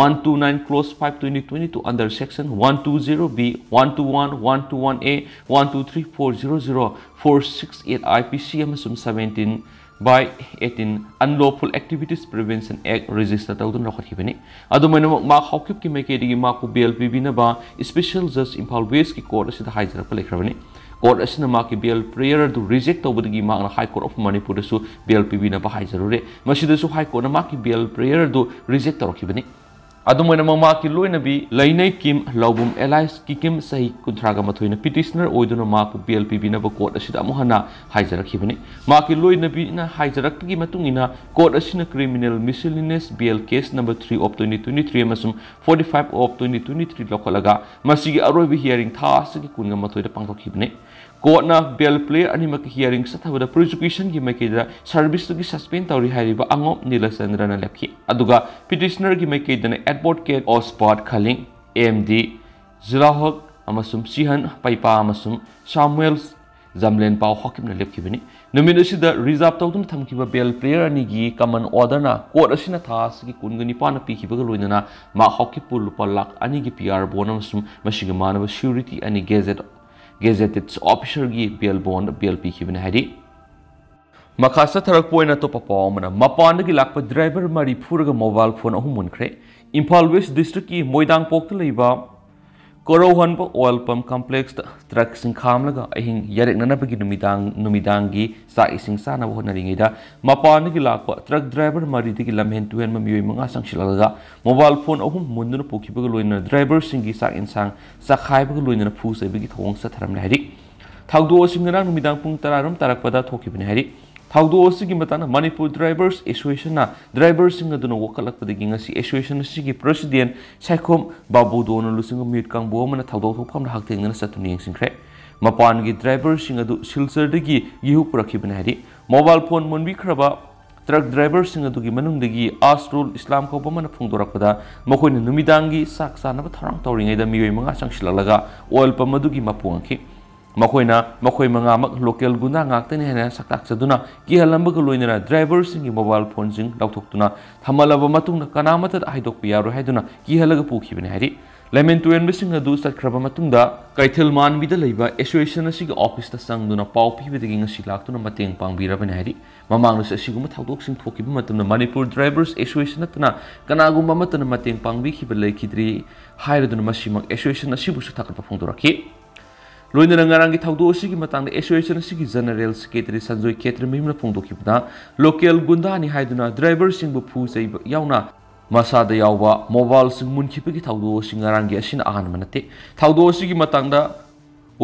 one two nine cross five twenty twenty-two under section one two zero B, one two one, one two one A, one two three four zero zero four six eight IPC ꯑꯃꯁꯨꯡ seventeen by eighteen Unlawful Activities Prevention Act register ꯇꯧꯗꯨꯅ ꯂꯧꯈꯠꯈꯤꯕꯅꯤ꯫ ꯑꯗꯨꯝ ꯑꯣꯏꯅꯃꯛ ꯃꯍꯥꯛ ꯍꯥꯎꯀꯤꯞꯀꯤ ꯃꯥꯏꯀꯩꯗꯒꯤ ꯃꯍꯥꯛꯄꯨ bail ꯄꯤꯕꯤꯅꯕ Special Judge Imphal Westꯀꯤ court ꯑꯁꯤꯗ ꯍꯥꯏꯖꯔꯛꯄ ꯂꯩꯈ꯭ꯔꯕꯅꯤ꯫ Court ꯑꯁꯤꯅ ꯃꯍꯥꯛꯀꯤ bail prayer ꯑꯗꯨ reject ꯇꯧꯕꯗꯒꯤ ꯃꯍꯥꯛꯅ High Court of Manipurꯗꯁꯨ bail ꯄꯤꯕꯤꯅꯕ ꯍꯥꯏꯖꯔꯨꯔꯦ꯫ ꯃꯁꯤꯗꯁꯨ High Courtꯅ ꯃꯍꯥꯛꯀꯤ bail prayer ꯑꯗꯨ reject ꯇꯧꯔꯛꯈꯤꯕꯅꯤ꯫ ꯑꯗꯨꯝ ꯑꯣꯏꯅꯃꯛ ꯃꯍꯥꯛꯀꯤ ꯂꯣꯏꯅꯕꯤ ꯂꯩꯅꯩ ꯀꯤꯝ ꯂꯧꯕꯨꯝ alias ꯀꯤꯀꯤꯝ ꯆꯍꯤ ꯀꯨꯟꯊ꯭ꯔꯥꯒ ꯃꯥꯊꯣꯏꯅ petitioner ꯑꯣꯏꯗꯨꯅ ꯃꯍꯥꯛꯄꯨ bail ꯄꯤꯕꯤꯅꯕ court ꯑꯁꯤꯗ ꯑꯃꯨꯛ ꯍꯟꯅ ꯍꯥꯏꯖꯔꯛꯈꯤꯕꯅꯤ꯫ ꯃꯍꯥꯛꯀꯤ ꯂꯣꯏꯅꯕꯤꯅ ꯍꯥꯏꯖꯔꯛꯄꯒꯤ ꯃꯇꯨꯡ ꯏꯟꯅ court ꯑꯁꯤꯅ criminal miscellaneous bail case number three of twenty twenty-three ꯑꯃꯁꯨꯡ forty-five of twenty twenty-three ꯂꯧꯈꯠꯂꯒ ꯃꯁꯤꯒꯤ ꯑꯔꯣꯏꯕ hearing ꯊꯥ ꯑꯁꯤꯒꯤ ꯀꯨꯟꯒ ꯃꯥꯊꯣꯏꯗ ꯄꯥꯡꯊꯣꯛꯈꯤꯕꯅꯤ꯫ Courtꯅ bail prayer ꯑꯅꯤꯃꯛꯀꯤ hearing ꯆꯠꯊꯕꯗ prosecutionꯒꯤ ꯃꯥꯏꯀꯩꯗ serviceꯇꯒꯤ suspend ꯇꯧꯔꯤ ꯍꯥꯏꯔꯤꯕ ꯑꯉꯣꯝ ꯅꯤꯂꯆꯟꯗ꯭ꯔꯅ ꯂꯦꯞꯈꯤ꯫ ꯑꯗꯨꯒ petitionerꯒꯤ ꯃꯥꯏꯀꯩꯗꯅ advocate Osbert Khaling, MD ꯖꯤꯂꯥꯍꯣꯛ ꯑꯃꯁꯨꯡ ꯁꯤꯍꯟ ꯄꯩꯄꯥ ꯑꯃꯁꯨꯡ ꯁꯥꯃꯨꯑꯦꯜ ꯖꯝꯂꯦꯟꯄꯥꯎ ꯍꯥꯎꯀꯤꯞꯅ ꯂꯦꯞꯈꯤꯕꯅꯤ꯫ ꯅꯨꯃꯤꯠ ꯑꯁꯤꯗ reserve ꯇꯧꯗꯨꯅ ꯊꯝꯈꯤꯕ bail prayer ꯑꯅꯤꯒꯤ common orderꯅ court ꯑꯁꯤꯅ ꯊꯥ ꯑꯁꯤꯒꯤ ꯀꯨꯟꯒ ꯅꯤꯄꯥꯟꯗ ꯄꯤꯈꯤꯕꯒ ꯂꯣꯏꯅꯅ ꯃꯍꯥꯛ ꯍꯥꯎꯀꯤꯞꯄꯨ ꯂꯨꯄꯥ ꯂꯥꯈ ꯑꯅꯤꯒꯤ PR bond ꯑꯃꯁꯨꯡ ꯃꯁꯤꯒꯤ ꯃꯥꯟꯅꯕ surety ꯑꯅꯤ gazette gazetted officerꯒꯤ bail bond bail ꯄꯤꯈꯤꯕꯅꯤ ꯍꯥꯏꯔꯤ꯫ ꯃꯈꯥ ꯆꯠꯊꯔꯛꯄ ꯑꯣꯏꯅ ꯑꯇꯣꯞꯄ ꯄꯥꯎ ꯑꯃꯅ ꯃꯄꯥꯟꯗꯒꯤ ꯂꯥꯛꯄ driver ꯃꯔꯤ ꯐꯨꯔꯒ mobile phone ꯑꯍꯨꯝ ꯃꯨꯟꯈ꯭ꯔꯦ꯫ ꯏꯝꯐꯥꯜ West Districtꯀꯤ ꯃꯣꯏꯗꯥꯡꯄꯣꯛꯇ ꯂꯩꯕ ꯀꯣꯔꯧꯍꯟꯕ oil pump complexꯇ truckꯁꯤꯡ ꯈꯥꯝꯂꯒ ꯑꯍꯤꯡ ꯌꯥꯔꯦꯛꯅꯅꯕꯒꯤ ꯅꯨꯃꯤꯗꯥꯡ ꯅꯨꯃꯤꯗꯥꯡꯒꯤ ꯆꯥꯛ ꯏꯁꯤꯡ ꯆꯥꯅꯕ ꯍꯣꯠꯅꯔꯤꯉꯩꯗ ꯃꯄꯥꯟꯗꯒꯤ ꯂꯥꯛꯄ truck driver ꯃꯔꯤꯗꯒꯤ ꯂꯝꯍꯦꯟ ꯇꯨꯍꯦꯟꯕ ꯃꯤꯑꯣꯏ ꯃꯉꯥ ꯆꯪꯁꯤꯜꯂꯛꯂꯒ mobile phone ꯑꯍꯨꯝ ꯃꯨꯟꯗꯨꯅ ꯄꯨꯈꯤꯕꯒ ꯂꯣꯏꯅꯅ driverꯁꯤꯡꯒꯤ ꯆꯥꯛ ꯏꯟꯁꯥꯡ ꯆꯥꯛꯈꯥꯏꯕꯒ ꯂꯣꯏꯅꯅ ꯐꯨ ꯆꯩꯕꯒꯤ ꯊꯧꯑꯣꯡ ꯆꯠꯊꯔꯝꯂꯦ ꯍꯥꯏꯔꯤ꯫ ꯊꯧꯗꯣꯛ ꯑꯁꯤ ꯉꯔꯥꯡ ꯅꯨꯃꯤꯗꯥꯡ ꯄꯨꯡ ꯇꯔꯥꯔꯣꯝ ꯇꯥꯔꯛꯄꯗ ꯊꯣꯛꯈꯤꯕꯅꯤ ꯍꯥꯏꯔꯤ꯫ ꯊꯧꯗꯣꯛ ꯑꯁꯤꯒꯤ ꯃꯇꯥꯡꯗ ꯃꯅꯤꯄꯨꯔ Drivers Associationꯅ driverꯁꯤꯡ ꯑꯗꯨꯅ ꯋꯥꯀꯠꯂꯛꯄꯗꯒꯤ ꯉꯁꯤ association ꯑꯁꯤꯒꯤ president ꯁꯥꯏꯈꯣꯝ ꯕꯥꯕꯨꯗꯣꯅ ꯂꯨꯆꯤꯡꯕ ꯃꯤꯑꯣꯏ ꯀꯥꯡꯕꯨ ꯑꯃꯅ ꯊꯧꯗꯣꯛ ꯊꯣꯛꯐꯝꯗ ꯍꯛꯊꯦꯡꯅꯅ ꯆꯠꯇꯨꯅ ꯌꯦꯡꯁꯤꯟꯈ꯭ꯔꯦ꯫ ꯃꯄꯥꯟꯒꯤ driverꯁꯤꯡ ꯑꯗꯨ ꯁꯤꯜꯆꯔꯗꯒꯤ ꯒꯤꯍꯨ ꯄꯨꯔꯛꯈꯤꯕꯅꯤ ꯍꯥꯏꯔꯤ꯫ ꯃꯣꯕꯥꯏꯜ ꯐꯣꯟ ꯃꯨꯟꯕꯤꯈ꯭ꯔꯕ ꯇ꯭ꯔꯛ ꯗ꯭ꯔꯥꯏꯚꯔꯁꯤꯡ ꯑꯗꯨꯒꯤ ꯃꯅꯨꯡꯗꯒꯤ ꯑꯁꯔꯨꯜ ꯏꯁꯂꯥꯝ ꯀꯧꯕ ꯑꯃꯅ ꯐꯣꯡꯗꯣꯔꯛꯄꯗ, ꯃꯈꯣꯏꯅ ꯅꯨꯃꯤꯗꯥꯡꯒꯤ ꯆꯥꯛ ꯆꯥꯅꯕ ꯊꯧꯔꯥꯡ ꯇꯧꯔꯤꯉꯩꯗ ꯃꯤꯑꯣꯏ ꯃꯉꯥ ꯆꯪꯁꯤꯜꯂꯛꯂꯒ ꯑꯣꯏꯜ ꯄꯝ ꯑꯗꯨꯒꯤ ꯃꯄꯨ ꯉꯥꯛꯈꯤ꯫ ꯃꯈꯣꯏꯅ ꯃꯈꯣꯏ ꯃꯉꯥꯃꯛ ꯂꯣꯀꯦꯜ ꯒꯨꯟꯗꯥ ꯉꯥꯛꯇꯅꯤ ꯍꯥꯏꯅ ꯁꯛꯇꯥꯛꯆꯗꯨꯅ ꯀꯤꯍꯜꯂꯝꯕꯒ ꯂꯣꯏꯅꯅ ꯗ꯭ꯔꯥꯏꯚꯔꯁꯤꯡꯒꯤ ꯃꯣꯕꯥꯏꯜ ꯐꯣꯟꯁꯤꯡ ꯂꯧꯊꯣꯛꯇꯨꯅ ꯊꯝꯍꯜꯂꯕ ꯃꯇꯨꯡꯗ ꯀꯅꯥꯃꯠꯇꯗ ꯍꯥꯏꯗꯣꯛꯄ ꯌꯥꯔꯣꯏ ꯍꯥꯏꯗꯨꯅ ꯀꯤꯍꯜꯂꯒ ꯄꯨꯈꯤꯕꯅꯤ ꯍꯥꯏꯔꯤ꯫ ꯂꯥꯏꯃꯦꯟ ꯇꯨꯔꯦꯟꯕꯁꯤꯡ ꯑꯗꯨ ꯆꯠꯈ꯭ꯔꯕ ꯃꯇꯨꯡꯗ ꯀꯩꯊꯦꯜ ꯃꯥꯟꯕꯤꯗ ꯂꯩꯕ ꯑꯦꯁꯣꯁꯤꯌꯦꯁꯟ ꯑꯁꯤꯒꯤ ꯑꯣꯐꯤꯁꯇ ꯆꯪꯗꯨꯅ ꯄꯥꯎ ꯄꯤꯕꯗꯒꯤ ꯉꯁꯤ ꯂꯥꯛꯇꯨꯅ ꯃꯇꯦꯡ ꯄꯥꯡꯕꯤꯔꯕꯅꯤ ꯍꯥꯏꯔꯤ꯫ ꯃꯃꯥꯡꯗꯁꯨ ꯑꯁꯤꯒꯨꯝꯕ ꯊꯧꯗꯣꯛꯁꯤꯡ ꯊꯣꯛꯈꯤꯕ ꯃꯇꯝꯗ ꯃꯅꯤꯄꯨꯔ ꯗ꯭ꯔꯥꯏꯚꯔꯁ ꯑꯦꯁꯣꯁꯤꯌꯦꯁꯟ ꯅꯠꯇꯅ ꯀꯅꯥꯒꯨꯝꯕ ꯑꯃꯠꯇꯅ ꯃꯇꯦꯡ ꯄꯥꯡꯕꯤꯈꯤꯕ ꯂꯩꯈꯤꯗ꯭ꯔꯤ ꯍꯥꯏꯔꯗꯨꯅ ꯃꯁꯤꯃꯛ ꯑꯦꯁꯣꯁꯤꯌꯦꯁꯟ ꯑꯁꯤꯕꯨꯁꯨ ꯊꯥꯒꯠꯄ ꯐꯣꯡꯗꯣꯔꯛꯈꯤ꯫ ꯂꯣꯏꯅꯅ ꯉꯔꯥꯡꯒꯤ ꯊꯧꯗꯣꯛ ꯑꯁꯤꯒꯤ ꯃꯇꯥꯡꯗ ꯑꯦꯁꯣꯁꯤꯌꯦꯁꯟ ꯑꯁꯤꯒꯤ ꯖꯦꯅꯔꯦꯜ ꯁꯦꯀ꯭ꯔꯦꯇꯔꯤ ꯁꯟꯖꯣꯏ ꯈꯦꯇ꯭ꯔꯤꯃꯌꯨꯝꯅ ꯐꯣꯡꯗꯣꯛꯈꯤꯕꯗ, ꯂꯣꯀꯦꯜ ꯒꯨꯟꯗꯥꯅꯤ ꯍꯥꯏꯗꯨꯅ ꯗ꯭ꯔꯥꯏꯚꯔꯁꯤꯡꯕꯨ ꯐꯨ ꯆꯩꯕ ꯌꯥꯎꯅ ꯃꯁꯥꯗ ꯌꯥꯎꯕ ꯃꯣꯕꯥꯏꯜꯁꯤꯡ ꯃꯨꯟꯈꯤꯕꯒꯤ ꯊꯧꯗꯣꯛ ꯑꯁꯤ ꯉꯔꯥꯡꯒꯤ ꯑꯁꯤꯅ ꯑꯍꯥꯟꯕ ꯅꯠꯇꯦ꯫ ꯊꯧꯗꯣꯛ ꯑꯁꯤꯒꯤ ꯃꯇꯥꯡꯗ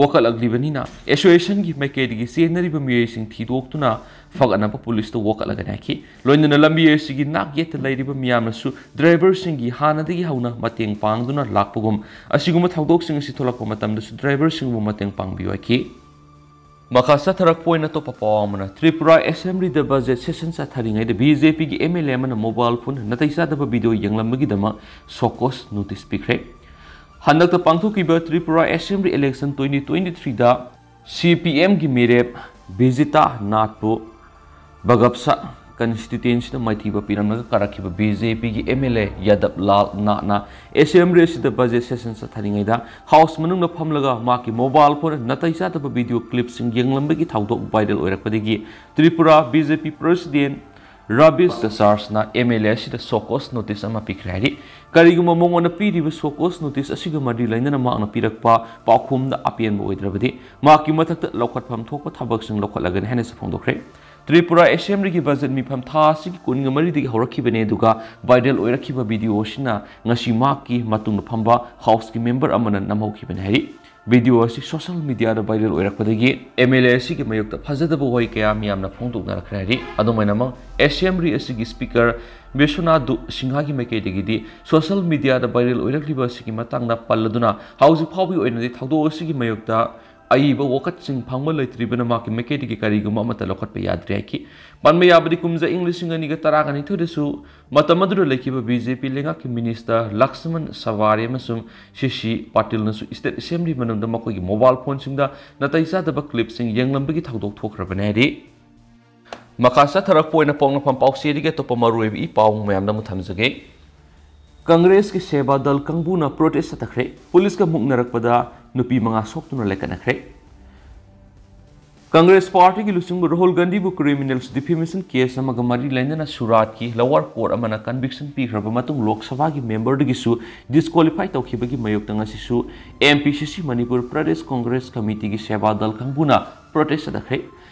ꯋꯥꯀꯠꯂꯛꯂꯤꯕꯅꯤꯅ, ꯑꯦꯁꯣꯁꯤꯌꯦꯁꯟꯒꯤ ꯃꯥꯏꯀꯩꯗꯒꯤ ꯆꯦꯟꯅꯔꯤꯕ ꯃꯤꯑꯣꯏꯁꯤꯡ ꯊꯤꯗꯣꯛꯇꯨꯅ ꯐꯒꯠꯅꯕ ꯄꯨꯂꯤꯁꯇ ꯋꯥꯀꯠꯂꯒꯅꯤ ꯍꯥꯏꯈꯤ꯫ ꯂꯣꯏꯅꯅ ꯂꯝꯕꯤ ꯑꯁꯤꯒꯤ ꯅꯥꯛ ꯌꯦꯠꯇ ꯂꯩꯔꯤꯕ ꯃꯤꯌꯥꯝꯅꯁꯨ ꯗ꯭ꯔꯥꯏꯚꯔꯁꯤꯡꯒꯤ ꯍꯥꯟꯅꯗꯒꯤ ꯍꯧꯅ ꯃꯇꯦꯡ ꯄꯥꯡꯗꯨꯅ ꯂꯥꯛꯄꯒꯨꯝ, ꯑꯁꯤꯒꯨꯝꯕ ꯊꯧꯗꯣꯛꯁꯤꯡ ꯑꯁꯤ ꯊꯣꯛꯂꯛꯄ ꯃꯇꯝꯗꯁꯨ ꯗ꯭ꯔꯥꯏꯚꯔꯁꯤꯡꯕꯨ ꯃꯇꯦꯡ ꯄꯥꯡꯕꯤꯌꯨ ꯍꯥꯏꯈꯤ꯫ ꯃꯈꯥ ꯆꯠꯊꯔꯛꯄ ꯑꯣꯏꯅ ꯑꯇꯣꯞꯄ ꯄꯥꯎ ꯑꯃꯅ, ꯇ꯭ꯔꯤꯄꯨꯔꯥ ꯑꯦꯁꯦꯝꯕ꯭ꯂꯤꯗ ꯕꯖꯦꯠ ꯁꯦꯁꯟ ꯆꯠꯊꯔꯤꯉꯩꯗ ꯕꯤ ꯖꯦ ꯄꯤꯒꯤ ꯑꯦꯝ ꯑꯦꯜ ꯑꯦ ꯑꯃꯅ ꯃꯣꯕꯥꯏꯜ ꯐꯣꯟ ꯅꯥꯇꯩ ꯆꯥꯗꯕ ꯚꯤꯗꯤꯑꯣ ꯌꯦꯡꯂꯝꯕꯒꯤꯗꯃꯛ ꯁꯣꯀꯣꯁ ꯅꯣꯇꯤꯁ ꯄꯤꯈ꯭ꯔꯦ꯫ ꯍꯟꯗꯛꯇ ꯄꯥꯡꯊꯣꯛꯈꯤꯕ Tripura assembly election twenty twenty ꯊ꯭ꯔꯤꯗ ꯁꯤ ꯄꯤ ꯑꯦꯝꯒꯤ ꯃꯤꯔꯦꯞ ꯕꯤꯖꯤꯇꯥ ꯅꯥꯠꯄꯨ ꯕꯒꯞꯁꯥ ꯀꯟꯁꯇꯤꯇ꯭ꯋꯦꯟꯁꯤꯗ ꯃꯥꯏꯊꯤꯕ ꯄꯤꯔꯝꯂꯒ ꯀꯥꯔꯛꯈꯤꯕ ꯕꯤ ꯖꯦ ꯄꯤꯒꯤ M L A Jadab Lal ꯅꯥꯠꯅ ꯑꯦꯁꯦꯝꯕ꯭ꯂꯤ ꯑꯁꯤꯗ ꯕꯖꯦꯠ ꯁꯦꯁꯟ ꯆꯠꯊꯔꯤꯉꯩꯗ ꯍꯥꯎꯁ ꯃꯅꯨꯡꯗ ꯐꯝꯂꯒ ꯃꯍꯥꯛꯀꯤ ꯃꯣꯕꯥꯏꯜ ꯐꯣꯟ ꯅꯥꯇꯩ ꯆꯥꯗꯕ ꯚꯤꯗꯤꯑꯣ ꯀ꯭ꯂꯤꯞꯁꯤꯡ ꯌꯦꯡꯂꯝꯕꯒꯤ ꯊꯧꯗꯣꯛ ꯚꯥꯏꯔꯦꯜ ꯑꯣꯏꯔꯛꯄꯗꯒꯤ Tripura B J P president ꯔꯕꯤꯁ ꯇꯆꯥꯔꯁꯅ ꯑꯦꯝ ꯑꯦꯜ ꯑꯦ ꯑꯁꯤꯗ ꯁꯣꯀꯣꯁ ꯅꯣꯇꯤꯁ ꯑꯃ ꯄꯤꯈ꯭ꯔꯦ ꯍꯥꯏꯔꯤ꯫ ꯀꯔꯤꯒꯨꯝꯕ ꯃꯉꯣꯟꯗ ꯄꯤꯔꯤꯕ ꯁꯣꯀꯣꯁ ꯅꯣꯇꯤꯁ ꯑꯁꯤꯒ ꯃꯔꯤ ꯂꯩꯅꯅ ꯃꯍꯥꯛꯅ ꯄꯤꯔꯛꯄ ꯄꯥꯎꯈꯨꯝꯗ ꯑꯄꯦꯟꯕ ꯑꯣꯏꯗ꯭ꯔꯕꯗꯤ ꯃꯍꯥꯛꯀꯤ ꯃꯊꯛꯇ ꯂꯧꯈꯠꯐꯝ ꯊꯣꯛꯄ ꯊꯕꯛꯁꯤꯡ ꯂꯧꯈꯠꯂꯒꯅꯤ ꯍꯥꯏꯅꯁꯨ ꯐꯣꯡꯗꯣꯛꯈ꯭ꯔꯦ꯫ ꯇ꯭ꯔꯤꯄꯨꯔꯥ ꯑꯦꯁꯦꯝꯕ꯭ꯂꯤꯒꯤ ꯕꯖꯦꯠ ꯃꯤꯐꯝ ꯊꯥ ꯑꯁꯤꯒꯤ ꯀꯨꯟꯒ ꯃꯔꯤꯗꯒꯤ ꯍꯧꯔꯛꯈꯤꯕꯅꯤ, ꯑꯗꯨꯒ ꯚꯥꯏꯔꯦꯜ ꯑꯣꯏꯔꯛꯈꯤꯕ ꯚꯤꯗꯤꯑꯣ ꯑꯁꯤꯅ ꯉꯁꯤ ꯃꯍꯥꯛꯀꯤ ꯃꯇꯨꯡꯗ ꯐꯝꯕ ꯍꯥꯎꯁꯀꯤ ꯃꯦꯝꯕꯔ ꯑꯃꯅ ꯅꯝꯍꯧꯈꯤꯕꯅꯤ ꯍꯥꯏꯔꯤ꯫ ꯚꯤꯗꯤꯑꯣ ꯑꯁꯤ ꯁꯣꯁꯤꯌꯦꯜ ꯃꯤꯗꯤꯌꯥꯗ ꯚꯥꯏꯔꯦꯜ ꯑꯣꯏꯔꯛꯄꯗꯒꯤ ꯑꯦꯝ ꯑꯦꯜ ꯑꯦ ꯑꯁꯤꯒꯤ ꯃꯥꯌꯣꯛꯇ ꯐꯖꯗꯕ ꯋꯥꯍꯩ ꯀꯌꯥ ꯃꯤꯌꯥꯝꯅ ꯐꯣꯡꯗꯣꯛꯅꯔꯛꯈ꯭ꯔꯦ ꯍꯥꯏꯔꯤ꯫ ꯑꯗꯨꯃꯥꯏꯅꯃꯛ ꯑꯦꯁꯦꯝꯕ꯭ꯂꯤ ꯑꯁꯤꯒꯤ ꯁ꯭ꯄꯤꯀꯔ ꯕꯤꯁ꯭ꯋꯅꯥꯊ ꯁꯤꯡꯍꯒꯤ ꯃꯥꯏꯀꯩꯗꯒꯤꯗꯤ ꯁꯣꯁꯤꯌꯦꯜ ꯃꯤꯗꯤꯌꯥꯗ ꯚꯥꯏꯔꯦꯜ ꯑꯣꯏꯔꯛꯂꯤꯕ ꯑꯁꯤꯒꯤ ꯃꯇꯥꯡꯗ ꯄꯜꯂꯗꯨꯅ ꯍꯧꯖꯤꯛ ꯐꯥꯎꯕꯒꯤ ꯑꯣꯏꯅꯗꯤ ꯊꯧꯗꯣꯛ ꯑꯁꯤꯒꯤ ꯃꯥꯌꯣꯛꯇ ꯑꯏꯕ ꯋꯥꯀꯠꯁꯤꯡ ꯐꯪꯕ ꯂꯩꯇ꯭ꯔꯤꯕꯅ ꯃꯍꯥꯛꯀꯤ ꯃꯥꯏꯀꯩꯗꯒꯤ ꯀꯔꯤꯒꯨꯝꯕ ꯑꯃꯠꯇ ꯂꯧꯈꯠꯄ ꯌꯥꯗ꯭ꯔꯤ ꯍꯥꯏꯈꯤ꯫ ꯄꯟꯕ ꯌꯥꯕꯗꯤ, ꯀꯨꯝꯖꯥ ꯏꯪ ꯂꯤꯁꯤꯡ ꯑꯅꯤꯒ ꯇꯔꯥꯒ ꯅꯤꯊꯣꯏꯗꯁꯨ ꯃꯇꯝ ꯑꯗꯨꯗ ꯂꯩꯈꯤꯕ ꯕꯤ ꯖꯦ ꯄꯤ ꯂꯩꯉꯥꯛꯀꯤ ꯃꯤꯅꯤꯁꯇꯔ ꯂꯛꯁꯃꯟ ꯁꯋꯥꯔꯤ ꯑꯃꯁꯨꯡ ꯁꯤ ꯁꯤ ꯄꯥꯇꯤꯜꯅꯁꯨ ꯁ꯭ꯇꯦꯠ ꯑꯦꯁꯦꯝꯕ꯭ꯂꯤ ꯃꯅꯨꯡꯗ ꯃꯈꯣꯏꯒꯤ ꯃꯣꯕꯥꯏꯜ ꯐꯣꯟꯁꯤꯡꯗ ꯅꯥꯇꯩ ꯆꯥꯗꯕ ꯀ꯭ꯂꯤꯞꯁꯤꯡ ꯌꯦꯡꯂꯝꯕꯒꯤ ꯊꯧꯗꯣꯛ ꯊꯣꯛꯈ꯭ꯔꯕꯅꯤ ꯍꯥꯏꯔꯤ꯫ ꯃꯈꯥ ꯆꯠꯊꯔꯛꯄ ꯑꯣꯏꯅ ꯄꯣꯛꯅꯐꯝ ꯄꯥꯎꯆꯦꯗꯒꯤ ꯑꯇꯣꯞꯄ ꯃꯔꯨꯑꯣꯏꯕ ꯏ ꯄꯥꯎ ꯃꯌꯥꯝꯗ ꯑꯃꯨꯛ ꯊꯝꯖꯒꯦ꯫ ꯀꯪꯒ꯭ꯔꯦꯁꯀꯤ ꯁꯦꯕꯥ ꯗꯜ ꯀꯥꯡꯕꯨꯅ ꯄ꯭ꯔꯣꯇꯦꯁ ꯆꯠꯊꯈ꯭ꯔꯦ꯫ ꯄꯨꯂꯤꯁꯀ ꯃꯨꯛꯅꯔꯛꯄꯗ ꯅꯨꯄꯤ ꯃꯉꯥ ꯁꯣꯛꯇꯨꯅ ꯂꯩꯈꯠꯅꯈ꯭ꯔꯦ꯫ ꯀꯪꯒ꯭ꯔꯦꯁ ꯄꯥꯔꯇꯤꯒꯤ ꯂꯨꯆꯤꯡꯕ ꯔꯥꯍꯨꯜ ꯒꯥꯟꯙꯤꯕꯨ ꯀ꯭ꯔꯤꯃꯤꯅꯦꯜ ꯗꯤꯐꯦꯃꯦꯁꯟ ꯀꯦꯁ ꯑꯃꯒ ꯃꯔꯤ ꯂꯩꯅꯅ ꯁꯨꯔꯥꯠꯀꯤ ꯂꯋꯔ ꯀꯣꯔꯠ ꯑꯃꯅ ꯀꯟꯚꯤꯛꯁꯟ ꯄꯤꯈ꯭ꯔꯕ ꯃꯇꯨꯡ ꯂꯣꯛ ꯁꯚꯥꯒꯤ ꯃꯦꯝꯕꯔꯗꯒꯤꯁꯨ ꯗꯤꯁꯀ꯭ꯋꯥꯂꯤꯐꯥꯏ ꯇꯧꯈꯤꯕꯒꯤ ꯃꯥꯌꯣꯛꯇ ꯉꯁꯤꯁꯨ ꯑꯦꯝ ꯄꯤ ꯁꯤ ꯁꯤ ꯃꯅꯤꯄꯨꯔ ꯄ꯭ꯔꯗꯦꯁ ꯀꯪꯒ꯭ꯔꯦꯁ ꯀꯃꯤꯇꯤꯒꯤ ꯁꯦꯕꯥ ꯗꯜ ꯀꯥꯡꯕꯨꯅ ꯄ꯭ꯔꯣꯇꯦꯁ ꯆꯠꯊꯈ꯭ꯔꯦ꯫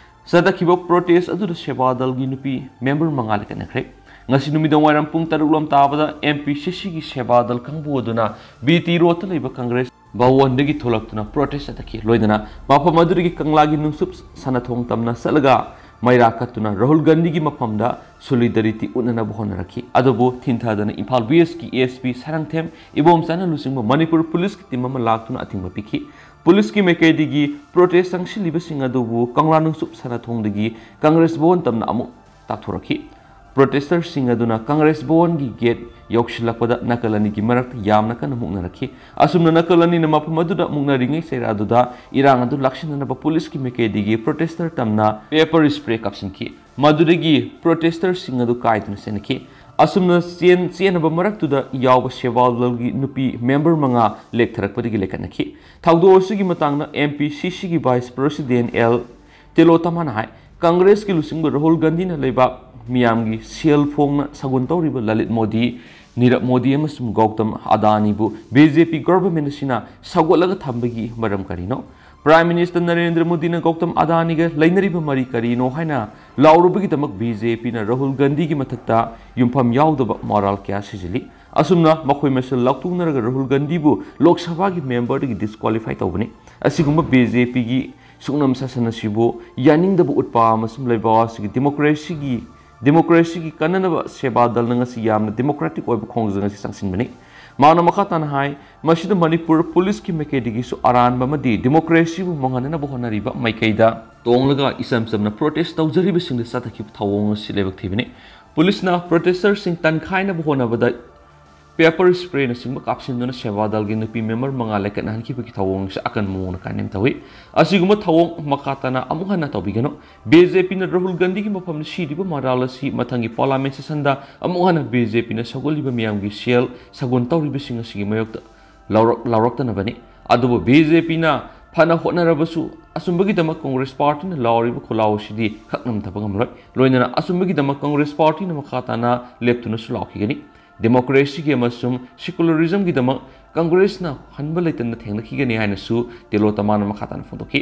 ꯆꯠꯊꯈꯤꯕ ꯄ꯭ꯔꯣꯇꯦꯁ ꯑꯗꯨꯗ ꯁꯦꯕꯥ ꯗꯜꯒꯤ ꯅꯨꯄꯤ ꯃꯦꯝꯕꯔ ꯃꯉꯥ ꯂꯩꯈꯠꯅꯈ꯭ꯔꯦ꯫ ꯉꯁꯤ ꯅꯨꯃꯤꯗꯥꯡ ꯋꯥꯏꯔꯝ ꯄꯨꯡ ꯇꯔꯨꯛ ꯂꯣꯝ ꯇꯥꯕꯗ ꯑꯦꯝ ꯄꯤ ꯁꯤ ꯁꯤꯒꯤ ꯁꯦꯕꯥ ꯗꯜ ꯀꯥꯡꯕꯨ ꯑꯗꯨꯅ ꯕꯤ ꯇꯤ ꯔꯣꯗꯇ ꯂꯩꯕ ꯀꯪꯒ꯭ꯔꯦꯁ ꯚꯋꯟꯗꯒꯤ ꯊꯣꯛꯂꯛꯇꯨꯅ ꯄ꯭ꯔꯣꯇꯦꯁ ꯆꯠꯊꯈꯤ꯫ ꯂꯣꯏꯅꯅ ꯃꯐꯝ ꯑꯗꯨꯗꯒꯤ ꯀꯪꯂꯥꯒꯤ ꯅꯨꯡꯁꯨꯞ ꯁꯅꯥꯊꯣꯡ ꯇꯝꯅ ꯆꯠꯂꯒ ꯃꯩꯔꯥ ꯀꯠꯇꯨꯅ ꯔꯥꯍꯨꯜ ꯒꯥꯟꯙꯤꯒꯤ ꯃꯐꯝꯗ ꯁꯣꯂꯤꯗꯔꯤꯇꯤ ꯎꯠꯅꯅꯕ ꯍꯣꯠꯅꯔꯛꯈꯤ꯫ ꯑꯗꯨꯕꯨ ꯊꯤꯟꯊꯗꯅ ꯏꯝꯐꯥꯜ ꯋꯦꯁꯀꯤ ꯑꯦꯁ ꯄꯤ ꯁꯥꯔꯪꯊꯦꯝ ꯏꯕꯣꯝꯆꯥꯅ ꯂꯨꯆꯤꯡꯕ ꯃꯅꯤꯄꯨꯔ ꯄꯨꯂꯤꯁꯀꯤ ꯇꯤꯝ ꯑꯃ ꯂꯥꯛꯇꯨꯅ ꯑꯊꯤꯡꯕ ꯄꯤꯈꯤ꯫ ꯄꯨꯂꯤꯁꯀꯤ ꯃꯥꯏꯀꯩꯗꯒꯤ ꯄ꯭ꯔꯣꯇꯦꯁ ꯆꯪꯁꯤꯜꯂꯤꯕꯁꯤꯡ ꯑꯗꯨꯕꯨ ꯀꯪꯂꯥ ꯅꯨꯡꯁꯨꯞ ꯁꯅꯥꯊꯣꯡꯗꯒꯤ ꯀꯪꯒ꯭ꯔꯦꯁ ꯚꯋꯟ ꯇꯝꯅ ꯑꯃꯨꯛ ꯇꯥꯛꯊꯣꯔꯛꯈꯤ꯫ ꯄ꯭ꯔꯣꯇꯦꯁꯇꯔꯁꯤꯡ ꯑꯗꯨꯅ ꯀꯪꯒ꯭ꯔꯦꯁ ꯚꯋꯟꯒꯤ ꯒꯦꯠ ꯌꯧꯁꯤꯜꯂꯛꯄꯗ ꯅꯥꯀꯜ ꯑꯅꯤꯒꯤ ꯃꯔꯛꯇ ꯌꯥꯝꯅ ꯀꯟꯅ ꯃꯨꯛꯅꯔꯛꯈꯤ꯫ ꯑꯁꯨꯝꯅ ꯅꯥꯀꯜ ꯑꯅꯤꯅ ꯃꯐꯝ ꯑꯗꯨꯗ ꯃꯨꯛꯅꯔꯤꯉꯩ ꯆꯩꯔꯥꯗꯨꯗ ꯏꯔꯥꯡ ꯑꯗꯨ ꯂꯥꯛꯁꯤꯟꯅꯅꯕ ꯄꯨꯂꯤꯁꯀꯤ ꯃꯥꯏꯀꯩꯗꯒꯤ ꯄ꯭ꯔꯣꯇꯦꯁꯇꯔ ꯇꯝꯅ ꯄꯦꯄꯔ ꯁ꯭ꯄ꯭ꯔꯦ ꯀꯥꯞꯁꯤꯟꯈꯤ꯫ ꯃꯗꯨꯗꯒꯤ ꯄ꯭ꯔꯣꯇꯦꯁꯇꯔꯁꯤꯡ ꯑꯗꯨ ꯀꯥꯏꯗꯨꯅ ꯆꯦꯟꯈꯤ꯫ ꯑꯁꯨꯝꯅ ꯆꯦꯟ-, ꯆꯦꯟꯅꯕ ꯃꯔꯛꯇꯨꯗ ꯌꯥꯎꯕ ꯁꯦꯕꯥ ꯗꯜꯒꯤ ꯅꯨꯄꯤ ꯃꯦꯝꯕꯔ ꯃꯉꯥ ꯂꯦꯛꯊꯔꯛꯄꯗꯒꯤ ꯂꯩꯈꯠꯅꯈꯤ꯫ ꯊꯧꯗꯣꯛ ꯑꯁꯤꯒꯤ ꯃꯇꯥꯡꯗ ꯑꯦꯝ ꯄꯤ ꯁꯤ ꯁꯤꯒꯤ ꯚꯥꯏꯁ ꯄ꯭ꯔꯦꯁꯤꯗꯦꯟꯠ ꯑꯦꯜ ꯇꯤꯂꯣꯇꯃꯥꯅ ꯍꯥꯏ, ꯀꯪꯒ꯭ꯔꯦꯁꯀꯤ ꯂꯨꯆꯤꯡꯕ ꯔꯥꯍꯨꯜ ꯒꯥꯟꯙꯤꯅ ꯂꯩꯕꯥꯛ ꯃꯤꯌꯥꯝꯒꯤ ꯁꯦꯜ ꯐꯣꯡꯅ ꯁꯥꯒꯨꯟ ꯇꯧꯔꯤꯕ ꯂꯂꯤꯠ ꯃꯣꯗꯤ, ꯅꯤꯔꯕ ꯃꯣꯗꯤ ꯑꯃꯁꯨꯡ ꯒꯧꯇꯝ ꯑꯗꯥꯅꯤꯕꯨ ꯕꯤ ꯖꯦ ꯄꯤ ꯒꯚꯔꯟꯃꯦꯟꯠ ꯑꯁꯤꯅ ꯁꯧꯒꯠꯂꯒ ꯊꯝꯕꯒꯤ ꯃꯔꯝ ꯀꯔꯤꯅꯣ? ꯄ꯭ꯔꯥꯏꯝ ꯃꯤꯅꯤꯁꯇꯔ ꯅꯔꯦꯟꯗ꯭ꯔ ꯃꯣꯗꯤꯅ ꯒꯧꯇꯝ ꯑꯗꯥꯅꯤꯒ ꯂꯩꯅꯔꯤꯕ ꯃꯔꯤ ꯀꯔꯤꯅꯣ ꯍꯥꯏꯅ ꯂꯥꯎꯔꯨꯕꯒꯤꯗꯃꯛ ꯕꯤ ꯖꯦ ꯄꯤꯅ ꯔꯥꯍꯨꯜ ꯒꯥꯟꯙꯤꯒꯤ ꯃꯊꯛꯇ ꯌꯨꯝꯐꯝ ꯌꯥꯎꯗꯕ ꯃꯔꯥꯜ ꯀꯌꯥ ꯁꯤꯖꯤꯜꯂꯤ꯫ ꯑꯁꯨꯝꯅ ꯃꯈꯣꯏ ꯃꯁꯦꯜ ꯂꯥꯎꯊꯣꯛꯅꯔꯒ ꯔꯥꯍꯨꯜ ꯒꯥꯟꯙꯤꯕꯨ ꯂꯣꯛ ꯁꯚꯥꯒꯤ ꯃꯦꯝꯕꯔꯗꯒꯤ ꯗꯤꯁꯀ꯭ꯋꯥꯂꯤꯐꯥꯏ ꯇꯧꯕꯅꯤ꯫ ꯑꯁꯤꯒꯨꯝꯕ ꯕꯤ ꯖꯦ ꯄꯤꯒꯤ ꯁꯨꯛꯅꯝ ꯁꯥꯁꯟ ꯑꯁꯤꯕꯨ ꯌꯥꯅꯤꯡꯗꯕ ꯎꯠꯄ ꯑꯃꯁꯨꯡ ꯂꯩꯕꯥꯛ ꯑꯁꯤꯒꯤ ꯗꯦꯃꯣꯀ꯭ꯔꯦꯁꯤꯒꯤ, ꯗꯦꯃꯣꯀ꯭ꯔꯦꯁꯤꯒꯤ ꯀꯟꯅꯅꯕ ꯁꯦꯕꯥ ꯗꯜꯅ ꯉꯁꯤ ꯌꯥꯝꯅ ꯗꯦꯃꯣꯀ꯭ꯔꯦꯇꯤꯛ ꯑꯣꯏꯕ ꯈꯣꯡꯖꯪ ꯑꯁꯤ ꯆꯪꯁꯤꯟꯕꯅꯤ꯫ ꯃꯍꯥꯛꯅ ꯃꯈꯥ ꯇꯥꯅ ꯍꯥꯏ, ꯃꯁꯤꯗ ꯃꯅꯤꯄꯨꯔ ꯄꯨꯂꯤꯁꯀꯤ ꯃꯥꯏꯀꯩꯗꯒꯤꯁꯨ ꯑꯔꯥꯟꯕ ꯑꯃꯗꯤ ꯗꯤꯃꯣꯀ꯭ꯔꯦꯁꯤꯕꯨ ꯃꯥꯡꯍꯟꯅꯅꯕ ꯍꯣꯠꯅꯔꯤꯕ ꯃꯥꯏꯀꯩꯗ ꯇꯣꯡꯂꯒ ꯏꯆꯝ ꯆꯝꯅ ꯄ꯭ꯔꯣꯇꯦꯁ ꯇꯧꯖꯔꯤꯕꯁꯤꯡꯗ ꯆꯠꯊꯈꯤꯕ ꯊꯧꯑꯣꯡ ꯑꯁꯤ ꯂꯥꯏꯕꯛ ꯊꯤꯕꯅꯤ꯫ ꯄꯨꯂꯤꯁꯅ ꯄ꯭ꯔꯣꯇꯦꯁꯇꯔꯁꯤꯡ ꯇꯟꯈꯥꯏꯅꯕ ꯍꯣꯠꯅꯕꯗ ꯄꯦꯄꯔ ꯁ꯭ꯄ꯭ꯔꯦꯅꯆꯤꯡꯕ ꯀꯥꯞꯁꯤꯟꯗꯨꯅ ꯁꯦꯕꯥ ꯗꯜꯒꯤ ꯅꯨꯄꯤ ꯃꯦꯝꯕꯔ ꯃꯉꯥ ꯂꯥꯏꯀꯠꯅꯍꯟꯈꯤꯕꯒꯤ ꯊꯧꯑꯣꯡ ꯑꯁꯤ ꯑꯀꯟꯕ ꯃꯑꯣꯡꯗ ꯀꯥꯏꯅꯦꯝ ꯇꯧꯏ꯫ ꯑꯁꯤꯒꯨꯝꯕ ꯊꯧꯑꯣꯡ ꯃꯈꯥ ꯇꯥꯅ ꯑꯃꯨꯛ ꯍꯟꯅ ꯇꯧꯕꯤꯒꯅꯨ꯫ ꯕꯤ ꯖꯦ ꯄꯤꯅ ꯔꯥꯍꯨꯜ ꯒꯥꯟꯙꯤꯒꯤ ꯃꯐꯝꯗ ꯁꯤꯔꯤꯕ ꯃꯔꯥꯜ ꯑꯁꯤ ꯃꯊꯪꯒꯤ ꯄꯥꯔꯂꯥꯃꯦꯟ ꯁꯦꯁꯟꯗ ꯑꯃꯨꯛ ꯍꯟꯅ ꯕꯤ ꯖꯦ ꯄꯤꯅ ꯁꯧꯒꯠꯂꯤꯕ ꯃꯤꯌꯥꯝꯒꯤ ꯁꯦꯜ ꯁꯥꯒꯨꯟ ꯇꯧꯔꯤꯕꯁꯤꯡ ꯑꯁꯤꯒꯤ ꯃꯥꯌꯣꯛꯇ ꯂꯥꯎꯔꯛ-, ꯂꯥꯎꯔꯛꯇꯅꯕꯅꯤ꯫ ꯑꯗꯨꯕꯨ ꯕꯤ ꯖꯦ ꯄꯤꯅ ꯐꯅ ꯍꯣꯠꯅꯔꯕꯁꯨ ꯑꯆꯨꯝꯕꯒꯤꯗꯃꯛ ꯀꯪꯒ꯭ꯔꯦꯁ ꯄꯥꯔꯇꯤꯅ ꯂꯥꯎꯔꯤꯕ ꯈꯨꯂꯥꯎ ꯑꯁꯤꯗꯤ ꯈꯛ ꯅꯝꯊꯕ ꯉꯝꯂꯣꯏ꯫ ꯂꯣꯏꯅꯅ ꯑꯆꯨꯝꯕꯒꯤꯗꯃꯛ ꯀꯪꯒ꯭ꯔꯦꯁ ꯄꯥꯔꯇꯤꯅ ꯃꯈꯥ ꯇꯥꯅ ꯂꯦꯞꯇꯨꯅꯁꯨ ꯂꯥꯎꯈꯤꯒꯅꯤ꯫ ꯗꯦꯃꯣꯀ꯭ꯔꯦꯁꯤꯒꯤ ꯑꯃꯁꯨꯡ ꯁꯦꯀꯨꯂꯔꯤꯖꯝꯒꯤꯗꯃꯛ ꯀꯪꯒ꯭ꯔꯦꯁꯅ ꯍꯟꯕ ꯂꯩꯇꯅ ꯊꯦꯡꯅꯈꯤꯒꯅꯤ ꯍꯥꯏꯅꯁꯨ ꯇꯤꯂꯣꯇꯃꯥꯅ ꯃꯈꯥ ꯇꯥꯅ ꯐꯣꯡꯗꯣꯛꯈꯤ꯫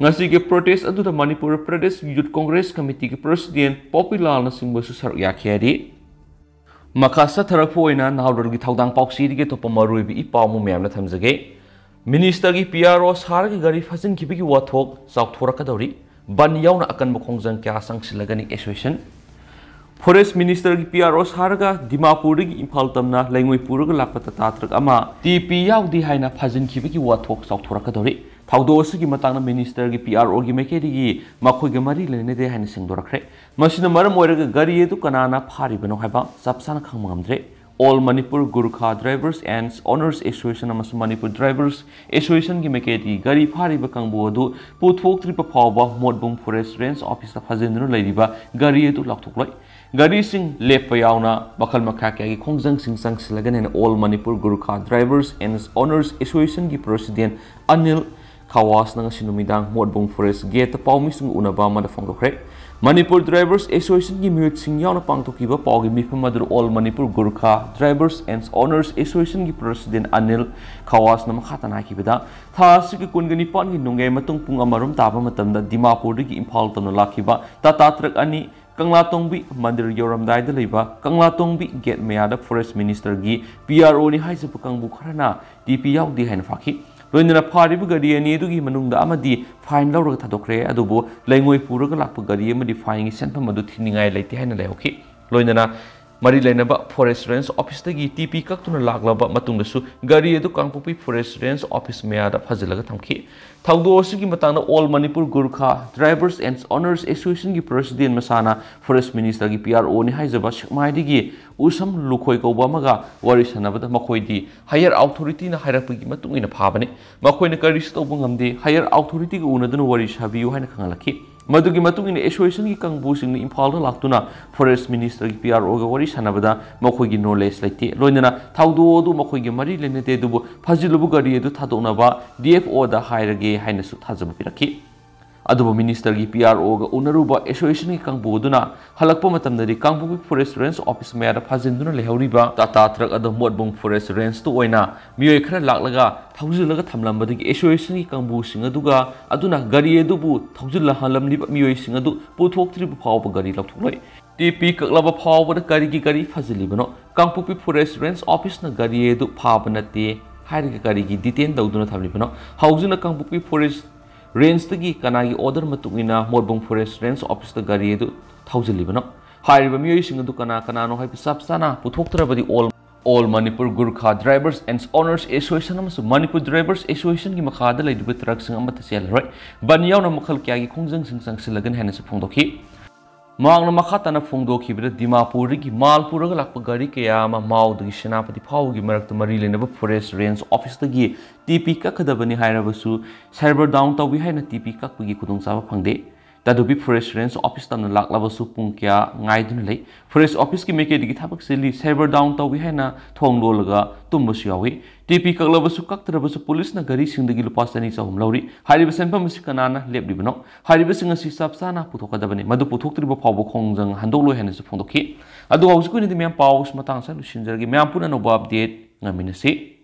ꯉꯁꯤꯒꯤ ꯄ꯭ꯔꯣꯇꯦꯁ ꯑꯗꯨꯗ ꯃꯅꯤꯄꯨꯔ ꯄ꯭ꯔꯗꯦꯁ ꯌꯨꯠ ꯀꯪꯒ꯭ꯔꯦꯁ ꯀꯃꯤꯇꯤꯒꯤ ꯄ꯭ꯔꯁꯤꯗꯦꯟ ꯄꯣꯄꯤꯂꯥꯜꯅꯆꯤꯡꯕꯁꯨ ꯁꯔꯨꯛ ꯌꯥꯈꯤ ꯍꯥꯏꯔꯤ꯫ ꯃꯈꯥ ꯆꯠꯊꯔꯛꯄ ꯑꯣꯏꯅ ꯅꯍꯥꯔꯣꯜꯒꯤ ꯊꯧꯗꯥꯡ ꯄꯥꯎꯆꯦꯗꯒꯤ ꯑꯇꯣꯞꯄ ꯃꯔꯨꯑꯣꯏꯕ ꯏ ꯄꯥꯎ ꯑꯃ ꯃꯌꯥꯝꯅ ꯊꯝꯖꯒꯦ꯫ ꯃꯤꯅꯤꯁꯇꯔꯒꯤ ꯄꯤ ꯑꯥꯔ ꯑꯣ ꯁꯥꯔꯒ ꯒꯥꯔꯤ ꯐꯥꯖꯤꯟꯈꯤꯕꯒꯤ ꯋꯥꯊꯣꯛ ꯆꯥꯎꯊꯣꯔꯛꯀꯗꯧꯔꯤ꯫ ꯕꯟ ꯌꯥꯎꯅ ꯑꯀꯟꯕ ꯈꯣꯡꯖꯪ ꯀꯌꯥ ꯆꯪꯁꯤꯜꯂꯒꯅꯤ ꯑꯦꯁꯣꯁꯤꯌꯦꯁꯟ꯫ ꯐꯣꯔꯦꯁ ꯃꯤꯅꯤꯁꯇꯔꯒꯤ ꯄꯤ ꯑꯥꯔ ꯑꯣ ꯁꯥꯔꯒ ꯗꯤꯃꯥꯄꯨꯔꯗꯒꯤ ꯏꯝꯐꯥꯜ ꯇꯝꯅ ꯂꯩꯉꯣꯏ ꯄꯨꯔꯒ ꯂꯥꯛꯄ ꯇꯥꯇꯥ ꯇ꯭ꯔꯛ ꯑꯃ ꯇꯤ ꯄꯤ ꯌꯥꯎꯗꯦ ꯍꯥꯏꯅ ꯐꯥꯖꯤꯟꯈꯤꯕꯒꯤ ꯋꯥꯊꯣꯛ ꯆꯥꯎꯊꯣꯔꯛꯀꯗꯧꯔꯤ꯫ ꯊꯧꯗꯣꯛ ꯑꯁꯤꯒꯤ ꯃꯇꯥꯡꯗ ꯃꯤꯅꯤꯁꯇꯔꯒꯤ ꯄꯤ ꯑꯥꯔ ꯑꯣꯒꯤ ꯃꯥꯏꯀꯩꯗꯒꯤ ꯃꯈꯣꯏꯒ ꯃꯔꯤ ꯂꯩꯅꯗꯦ ꯍꯥꯏꯅ ꯁꯦꯡꯗꯣꯔꯛꯈ꯭ꯔꯦ꯫ ꯃꯁꯤꯅ ꯃꯔꯝ ꯑꯣꯏꯔꯒ ꯒꯥꯔꯤ ꯑꯗꯨ ꯀꯅꯥꯅ ꯐꯥꯔꯤꯕꯅꯣ ꯍꯥꯏꯕ ꯆꯞ ꯆꯥꯅ ꯈꯪꯕ ꯉꯝꯗ꯭ꯔꯦ꯫ All Manipur Gorkha Drivers and Owners Association ꯑꯃꯁꯨꯡ ꯃꯅꯤꯄꯨꯔ ꯗ꯭ꯔꯥꯏꯚꯔꯁ ꯑꯦꯁꯣꯁꯤꯌꯦꯁꯟꯒꯤ ꯃꯥꯏꯀꯩꯗꯒꯤ ꯒꯥꯔꯤ ꯐꯥꯔꯤꯕ ꯀꯥꯡꯕꯨ ꯑꯗꯨ ꯄꯨꯊꯣꯛꯇ꯭ꯔꯤꯕ ꯐꯥꯎꯕ ꯃꯣꯠꯕꯨꯡ ꯐꯣꯔꯦꯁ ꯔꯦꯟꯖ ꯑꯣꯐꯤꯁꯇ ꯐꯥꯖꯤꯟꯗꯨꯅ ꯂꯩꯔꯤꯕ ꯒꯥꯔꯤ ꯑꯗꯨ ꯂꯥꯎꯊꯣꯛꯂꯣꯏ꯫ ꯒꯥꯔꯤꯁꯤꯡ ꯂꯦꯞꯄ ꯌꯥꯎꯅ ꯃꯈꯜ ꯃꯈꯥ ꯀꯌꯥꯒꯤ ꯈꯣꯡꯖꯪꯁꯤꯡ ꯆꯪꯁꯤꯜꯂꯒꯅꯤ ꯍꯥꯏꯅ All Manipur Gorkha Drivers and Owners Association ꯒꯤ ꯄ꯭ꯔꯁꯤꯗꯦꯟ ꯑꯅꯤꯜ ꯈꯋꯥꯁꯅ ꯉꯁꯤ ꯅꯨꯃꯤꯗꯥꯡ ꯃꯣꯠꯕꯨꯡ ꯐꯣꯔꯦꯁ ꯒꯦꯠꯇ ꯄꯥꯎꯃꯤꯁꯤꯡꯒ ꯎꯅꯕ ꯑꯃꯗ ꯐꯣꯡꯗꯣꯛꯈ꯭ꯔꯦ꯫ ꯃꯅꯤꯄꯨꯔ ꯗ꯭ꯔꯥꯏꯚꯔꯁ ꯑꯦꯁꯣꯁꯤꯌꯦꯁꯟꯒꯤ ꯃꯤꯍꯨꯠꯁꯤꯡ ꯌꯥꯎꯅ ꯄꯥꯡꯊꯣꯛꯈꯤꯕ ꯄꯥꯎꯒꯤ ꯃꯤꯐꯝ ꯑꯗꯨꯗ All Manipur Gorkha Drivers and Owners Association ꯒꯤ ꯄ꯭ꯔꯁꯤꯗꯦꯟ ꯑꯅꯤꯜ ꯈꯋꯥꯁꯅ ꯃꯈꯥ ꯇꯥꯅ ꯍꯥꯏꯈꯤꯕꯗ, ꯊꯥ ꯑꯁꯤꯒꯤ ꯀꯨꯟꯒ ꯅꯤꯄꯥꯟꯒꯤ ꯅꯣꯡꯌꯥꯏ ꯃꯇꯨꯡ ꯄꯨꯡ ꯑꯃꯔꯣꯝ ꯇꯥꯕ ꯃꯇꯝꯗ ꯗꯤꯃꯥꯄꯨꯔꯗꯒꯤ ꯏꯝꯐꯥꯜ ꯇꯝꯅ ꯂꯥꯛꯈꯤꯕ ꯇꯥꯇꯥ ꯇ꯭ꯔꯛ ꯑꯅꯤ ꯀꯪꯂꯥꯇꯣꯡꯕꯤ ꯃꯟꯗꯤꯔ ꯌꯧꯔꯝꯗꯥꯏꯗ ꯂꯩꯕ ꯀꯪꯂꯥꯇꯣꯡꯕꯤ ꯒꯦꯠ ꯃꯌꯥꯗ ꯐꯣꯔꯦꯁ ꯃꯤꯅꯤꯁꯇꯔꯒꯤ ꯄꯤ ꯑꯥꯔ ꯑꯣꯅꯤ ꯍꯥꯏꯖꯕ ꯀꯥꯡꯕꯨ ꯈꯔꯅ ꯇꯤ ꯄꯤ ꯌꯥꯎꯗꯦ ꯍꯥꯏꯅ ꯐꯥꯈꯤ꯫ ꯂꯣꯏꯅꯅ ꯐꯥꯔꯤꯕ ꯒꯥꯔꯤ ꯑꯅꯤ ꯑꯗꯨꯒꯤ ꯃꯅꯨꯡꯗ ꯑꯃꯗꯤ ꯐꯥꯏꯟ ꯂꯧꯔꯒ ꯊꯥꯗꯣꯛꯈ꯭ꯔꯦ, ꯑꯗꯨꯕꯨ ꯂꯩꯉꯣꯏ ꯄꯨꯔꯒ ꯂꯥꯛꯄ ꯒꯥꯔꯤ ꯑꯃꯗꯤ ꯐꯥꯏꯟꯒꯤ ꯁꯦꯟꯐꯝ ꯑꯗꯨ ꯊꯤꯅꯤꯡꯉꯥꯏ ꯂꯩꯇꯦ ꯍꯥꯏꯅ ꯂꯩꯍꯧꯈꯤ꯫ ꯂꯣꯏꯅꯅ ꯃꯔꯤ ꯂꯩꯅꯕ ꯐꯣꯔꯦꯁ ꯔꯦꯟꯖ ꯑꯣꯐꯤꯁꯇꯒꯤ ꯇꯤ ꯄꯤ ꯀꯛꯇꯨꯅ ꯂꯥꯛꯂꯕ ꯃꯇꯨꯡꯗꯁꯨ ꯒꯥꯔꯤ ꯑꯗꯨ ꯀꯥꯡꯄꯣꯛꯄꯤ ꯐꯣꯔꯦꯁ ꯔꯦꯟꯖ ꯑꯣꯐꯤꯁ ꯃꯌꯥꯗ ꯐꯥꯖꯤꯜꯂꯒ ꯊꯝꯈꯤ꯫ ꯊꯧꯗꯣꯛ ꯑꯁꯤꯒꯤ ꯃꯇꯥꯡꯗ All Manipur Gorkha Drivers and Owners Associationꯒꯤ ꯄ꯭ꯔꯁꯤꯗꯦꯟ ꯃꯁꯥꯅ ꯐꯣꯔꯦꯁ ꯃꯤꯅꯤꯁꯇꯔꯒꯤ ꯄꯤ ꯑꯥꯔ ꯑꯣꯅꯤ ꯍꯥꯏꯖꯕ ꯁꯦꯛꯃꯥꯏꯗꯒꯤ ꯎꯁꯝ ꯂꯨꯈꯣꯏ ꯀꯧꯕ ꯑꯃꯒ ꯋꯥꯔꯤ ꯁꯥꯟꯅꯕꯗ ꯃꯈꯣꯏꯗꯤ ꯍꯥꯌꯔ ꯑꯣꯊꯣꯔꯤꯇꯤꯅ ꯍꯥꯏꯔꯛꯄꯒꯤ ꯃꯇꯨꯡ ꯏꯟꯅ ꯐꯥꯕꯅꯤ꯫ ꯃꯈꯣꯏꯅ ꯀꯔꯤꯁꯨ ꯇꯧꯕ ꯉꯝꯗꯦ, ꯍꯥꯌꯔ ꯑꯣꯊꯣꯔꯤꯇꯤꯒ ꯎꯅꯗꯨꯅ ꯋꯥꯔꯤ ꯁꯥꯕꯤꯌꯨ ꯍꯥꯏꯅ ꯈꯪꯍꯜꯂꯛꯈꯤ꯫ ꯃꯗꯨꯒꯤ ꯃꯇꯨꯡ ꯏꯟꯅ ꯑꯦꯁꯣꯁꯤꯌꯦꯁꯟꯒꯤ ꯀꯥꯡꯕꯨꯁꯤꯡꯅ ꯏꯝꯐꯥꯜꯗ ꯂꯥꯛꯇꯨꯅ ꯐꯣꯔꯦꯁ ꯃꯤꯅꯤꯁꯇꯔꯒꯤ ꯄꯤ ꯑꯥꯔ ꯑꯣꯒ ꯋꯥꯔꯤ ꯁꯥꯟꯅꯕꯗ ꯃꯈꯣꯏꯒꯤ ꯅꯣꯂꯦꯖ ꯂꯩꯇꯦ, ꯂꯣꯏꯅꯅ ꯊꯧꯗꯣꯛ ꯑꯗꯨ ꯃꯈꯣꯏꯒꯤ ꯃꯔꯤ ꯂꯩꯅꯗꯦ, ꯑꯗꯨꯕꯨ ꯐꯥꯖꯤꯜꯂꯨꯕ ꯒꯥꯔꯤ ꯑꯗꯨ ꯊꯥꯗꯣꯛꯅꯕ ꯗꯤ ꯑꯦꯐ ꯑꯣꯗ ꯍꯥꯏꯔꯒꯦ ꯍꯥꯏꯅꯁꯨ ꯊꯥꯖꯕ ꯄꯤꯔꯛꯈꯤ꯫ ꯑꯗꯨꯕꯨ ꯃꯤꯅꯤꯁꯇꯔꯒꯤ ꯄꯤ ꯑꯥꯔ ꯑꯣꯒ ꯎꯅꯔꯨꯕ ꯑꯦꯁꯣꯁꯤꯌꯦꯁꯟꯒꯤ ꯀꯥꯡꯕꯨ ꯑꯗꯨꯅ ꯍꯜꯂꯛꯄ ꯃꯇꯝꯗꯗꯤ ꯀꯥꯡꯄꯣꯛꯄꯤ ꯐꯣꯔꯦꯁ ꯔꯦꯟꯖ ꯑꯣꯐꯤꯁ ꯃꯌꯥꯗ ꯐꯥꯖꯤꯟꯗꯨꯅ ꯂꯩꯍꯧꯔꯤꯕ ꯇꯥꯇꯥ ꯇ꯭ꯔꯛ ꯑꯗꯨ ꯃꯣꯠꯕꯨꯡ ꯐꯣꯔꯦꯁ ꯔꯦꯟꯖꯇ ꯑꯣꯏꯅ ꯃꯤꯑꯣꯏ ꯈꯔ ꯂꯥꯛꯂꯒ ꯊꯧꯖꯤꯜꯂꯒ ꯊꯝꯂꯝꯕꯗꯒꯤ ꯑꯦꯁꯣꯁꯤꯌꯦꯁꯟꯒꯤ ꯀꯥꯡꯕꯨꯁꯤꯡ ꯑꯗꯨꯒ ꯑꯗꯨꯅ ꯒꯥꯔꯤ ꯑꯗꯨꯕꯨ ꯊꯧꯖꯤꯜꯂꯍꯜꯂꯝꯂꯤꯕ ꯃꯤꯑꯣꯏꯁꯤꯡ ꯑꯗꯨ ꯄꯨꯊꯣꯛꯇ꯭ꯔꯤꯕ ꯐꯥꯎꯕ ꯒꯥꯔꯤ ꯂꯧꯊꯣꯛꯂꯣꯏ꯫ ꯇꯤ ꯄꯤ ꯀꯛꯂꯕ ꯐꯥꯎꯕꯗ ꯀꯔꯤꯒꯤ ꯒꯥꯔꯤ ꯐꯥꯖꯤꯜꯂꯤꯕꯅꯣ? ꯀꯥꯡꯄꯣꯛꯄꯤ ꯐꯣꯔꯦꯁ ꯔꯦꯟꯖ ꯑꯣꯐꯤꯁꯅ ꯒꯥꯔꯤ ꯑꯗꯨ ꯐꯥꯕ ꯅꯠꯇꯦ ꯍꯥꯏꯔꯒ ꯀꯔꯤꯒꯤ ꯗꯤꯇꯦꯟ ꯇꯧꯗꯨꯅ ꯊꯝꯂꯤꯕꯅꯣ? ꯍꯧꯖꯤꯛꯅ ꯀꯥꯡꯄꯣꯛꯄꯤ ꯐꯣꯔꯦꯁ ꯔꯦꯟꯖꯇꯒꯤ ꯀꯅꯥꯒꯤ ꯑꯣꯔꯗꯔ ꯃꯇꯨꯡ ꯏꯟꯅ ꯃꯣꯠꯕꯨꯡ ꯐꯣꯔꯦꯁ ꯔꯦꯟꯖ ꯑꯣꯐꯤꯁꯇ ꯒꯥꯔꯤ ꯑꯗꯨ ꯊꯧꯖꯤꯜꯂꯤꯕꯅꯣ? ꯍꯥꯏꯔꯤꯕ ꯃꯤꯑꯣꯏꯁꯤꯡ ꯑꯗꯨ ꯀꯅꯥ ꯀꯅꯥꯅꯣ ꯍꯥꯏꯕ ꯆꯞ ꯆꯥꯅ ꯄꯨꯊꯣꯛꯇ꯭ꯔꯕꯗꯤ All, All Manipur Gorkha Drivers and Owners Association ꯑꯃꯁꯨꯡ ꯃꯅꯤꯄꯨꯔ ꯗ꯭ꯔꯥꯏꯚꯔꯁ ꯑꯦꯁꯣꯁꯤꯌꯦꯁꯟꯒꯤ ꯃꯈꯥꯗ ꯂꯩꯔꯤꯕ ꯇ꯭ꯔꯛꯁꯤꯡ ꯑꯃꯠꯇ ꯆꯦꯜꯂꯔꯣꯏ꯫ ꯕꯟ ꯌꯥꯎꯅ ꯃꯈꯜ ꯀꯌꯥꯒꯤ ꯈꯣꯡꯖꯪꯁꯤꯡ ꯆꯪꯁꯤꯜꯂꯒꯅꯤ ꯍꯥꯏꯅꯁꯨ ꯐꯣꯡꯗꯣꯛꯈꯤ꯫ ꯃꯍꯥꯛꯅ ꯃꯈꯥ ꯇꯥꯅ ꯐꯣꯡꯗꯣꯛꯈꯤꯕꯗ ꯗꯤꯃꯥꯄꯨꯔꯗꯒꯤ ꯃꯥꯜ ꯄꯨꯔꯒ ꯂꯥꯛꯄ ꯒꯥꯔꯤ ꯀꯌꯥ ꯑꯃ ꯃꯥꯎꯗꯒꯤ ꯁꯦꯅꯥꯄꯇꯤ ꯐꯥꯎꯕꯒꯤ ꯃꯔꯛꯇ ꯃꯔꯤ ꯂꯩꯅꯕ ꯐꯣꯔꯦꯁ ꯔꯦꯟꯖ ꯑꯣꯐꯤꯁꯇꯒꯤ ꯇꯤ ꯄꯤ ꯀꯛꯀꯗꯕꯅꯤ ꯍꯥꯏꯔꯕꯁꯨ ꯁꯥꯏꯕꯔ ꯗꯥꯎꯟ ꯇꯧꯏ ꯍꯥꯏꯅ ꯇꯤ ꯄꯤ ꯀꯛꯄꯒꯤ ꯈꯨꯗꯣꯡꯆꯥꯕ ꯐꯪꯗꯦ꯫ ꯇꯗꯨꯄꯤ ꯐꯣꯔꯦꯁ ꯔꯦꯟꯖ ꯑꯣꯐꯤꯁ ꯇꯝꯅ ꯂꯥꯛꯂꯕꯁꯨ ꯄꯨꯡ ꯀꯌꯥ ꯉꯥꯏꯗꯨꯅ ꯂꯩ꯫ ꯐꯣꯔꯦꯁ ꯑꯣꯐꯤꯁꯀꯤ ꯃꯥꯏꯀꯩꯗꯒꯤ ꯊꯕꯛ ꯆꯤꯜꯂꯤ, ꯁꯥꯏꯕꯔ ꯗꯥꯎꯟ ꯇꯧꯏ ꯍꯥꯏꯅ ꯊꯣꯡ ꯂꯣꯜꯂꯒ ꯇꯨꯝꯕꯁꯨ ꯌꯥꯎꯏ꯫ ꯇꯤ ꯄꯤ ꯀꯛꯂꯕꯁꯨ ꯀꯛꯇ꯭ꯔꯕꯁꯨ ꯄꯨꯂꯤꯁꯅ ꯒꯥꯔꯤꯁꯤꯡꯗꯒꯤ ꯂꯨꯄꯥ ꯆꯅꯤ ꯆꯍꯨꯝ ꯂꯧꯔꯤ꯫ ꯍꯥꯏꯔꯤꯕ ꯁꯦꯟꯐꯝ ꯑꯁꯤ ꯀꯅꯥꯅ ꯂꯦꯞꯂꯤꯕꯅꯣ? ꯍꯥꯏꯔꯤꯕꯁꯤꯡ ꯑꯁꯤ ꯆꯞ ꯆꯥꯅ ꯄꯨꯊꯣꯛꯀꯗꯕꯅꯤ꯫ ꯃꯗꯨ ꯄꯨꯊꯣꯛꯇ꯭ꯔꯤꯕ ꯐꯥꯎꯕ ꯈꯣꯡꯖꯪ ꯍꯟꯗꯣꯛꯂꯣꯏ ꯍꯥꯏꯅꯁꯨ ꯐꯣꯡꯗꯣꯛꯈꯤ꯫ ꯑꯗꯨꯒ ꯍꯧꯖꯤꯛꯀꯤ ꯑꯣꯏꯅꯗꯤ ꯃꯌꯥꯝ ꯄꯥꯎ ꯑꯁꯤ ꯃꯇꯥꯡ ꯑꯁꯤꯗ ꯂꯣꯏꯁꯤꯟꯖꯔꯒꯦ꯫ ꯃꯌꯥꯝ ꯄꯨꯟꯅ ꯑꯅꯧꯕ ꯑꯞꯗꯦꯠ ꯉꯥꯏꯃꯤꯟꯅꯁꯤ꯫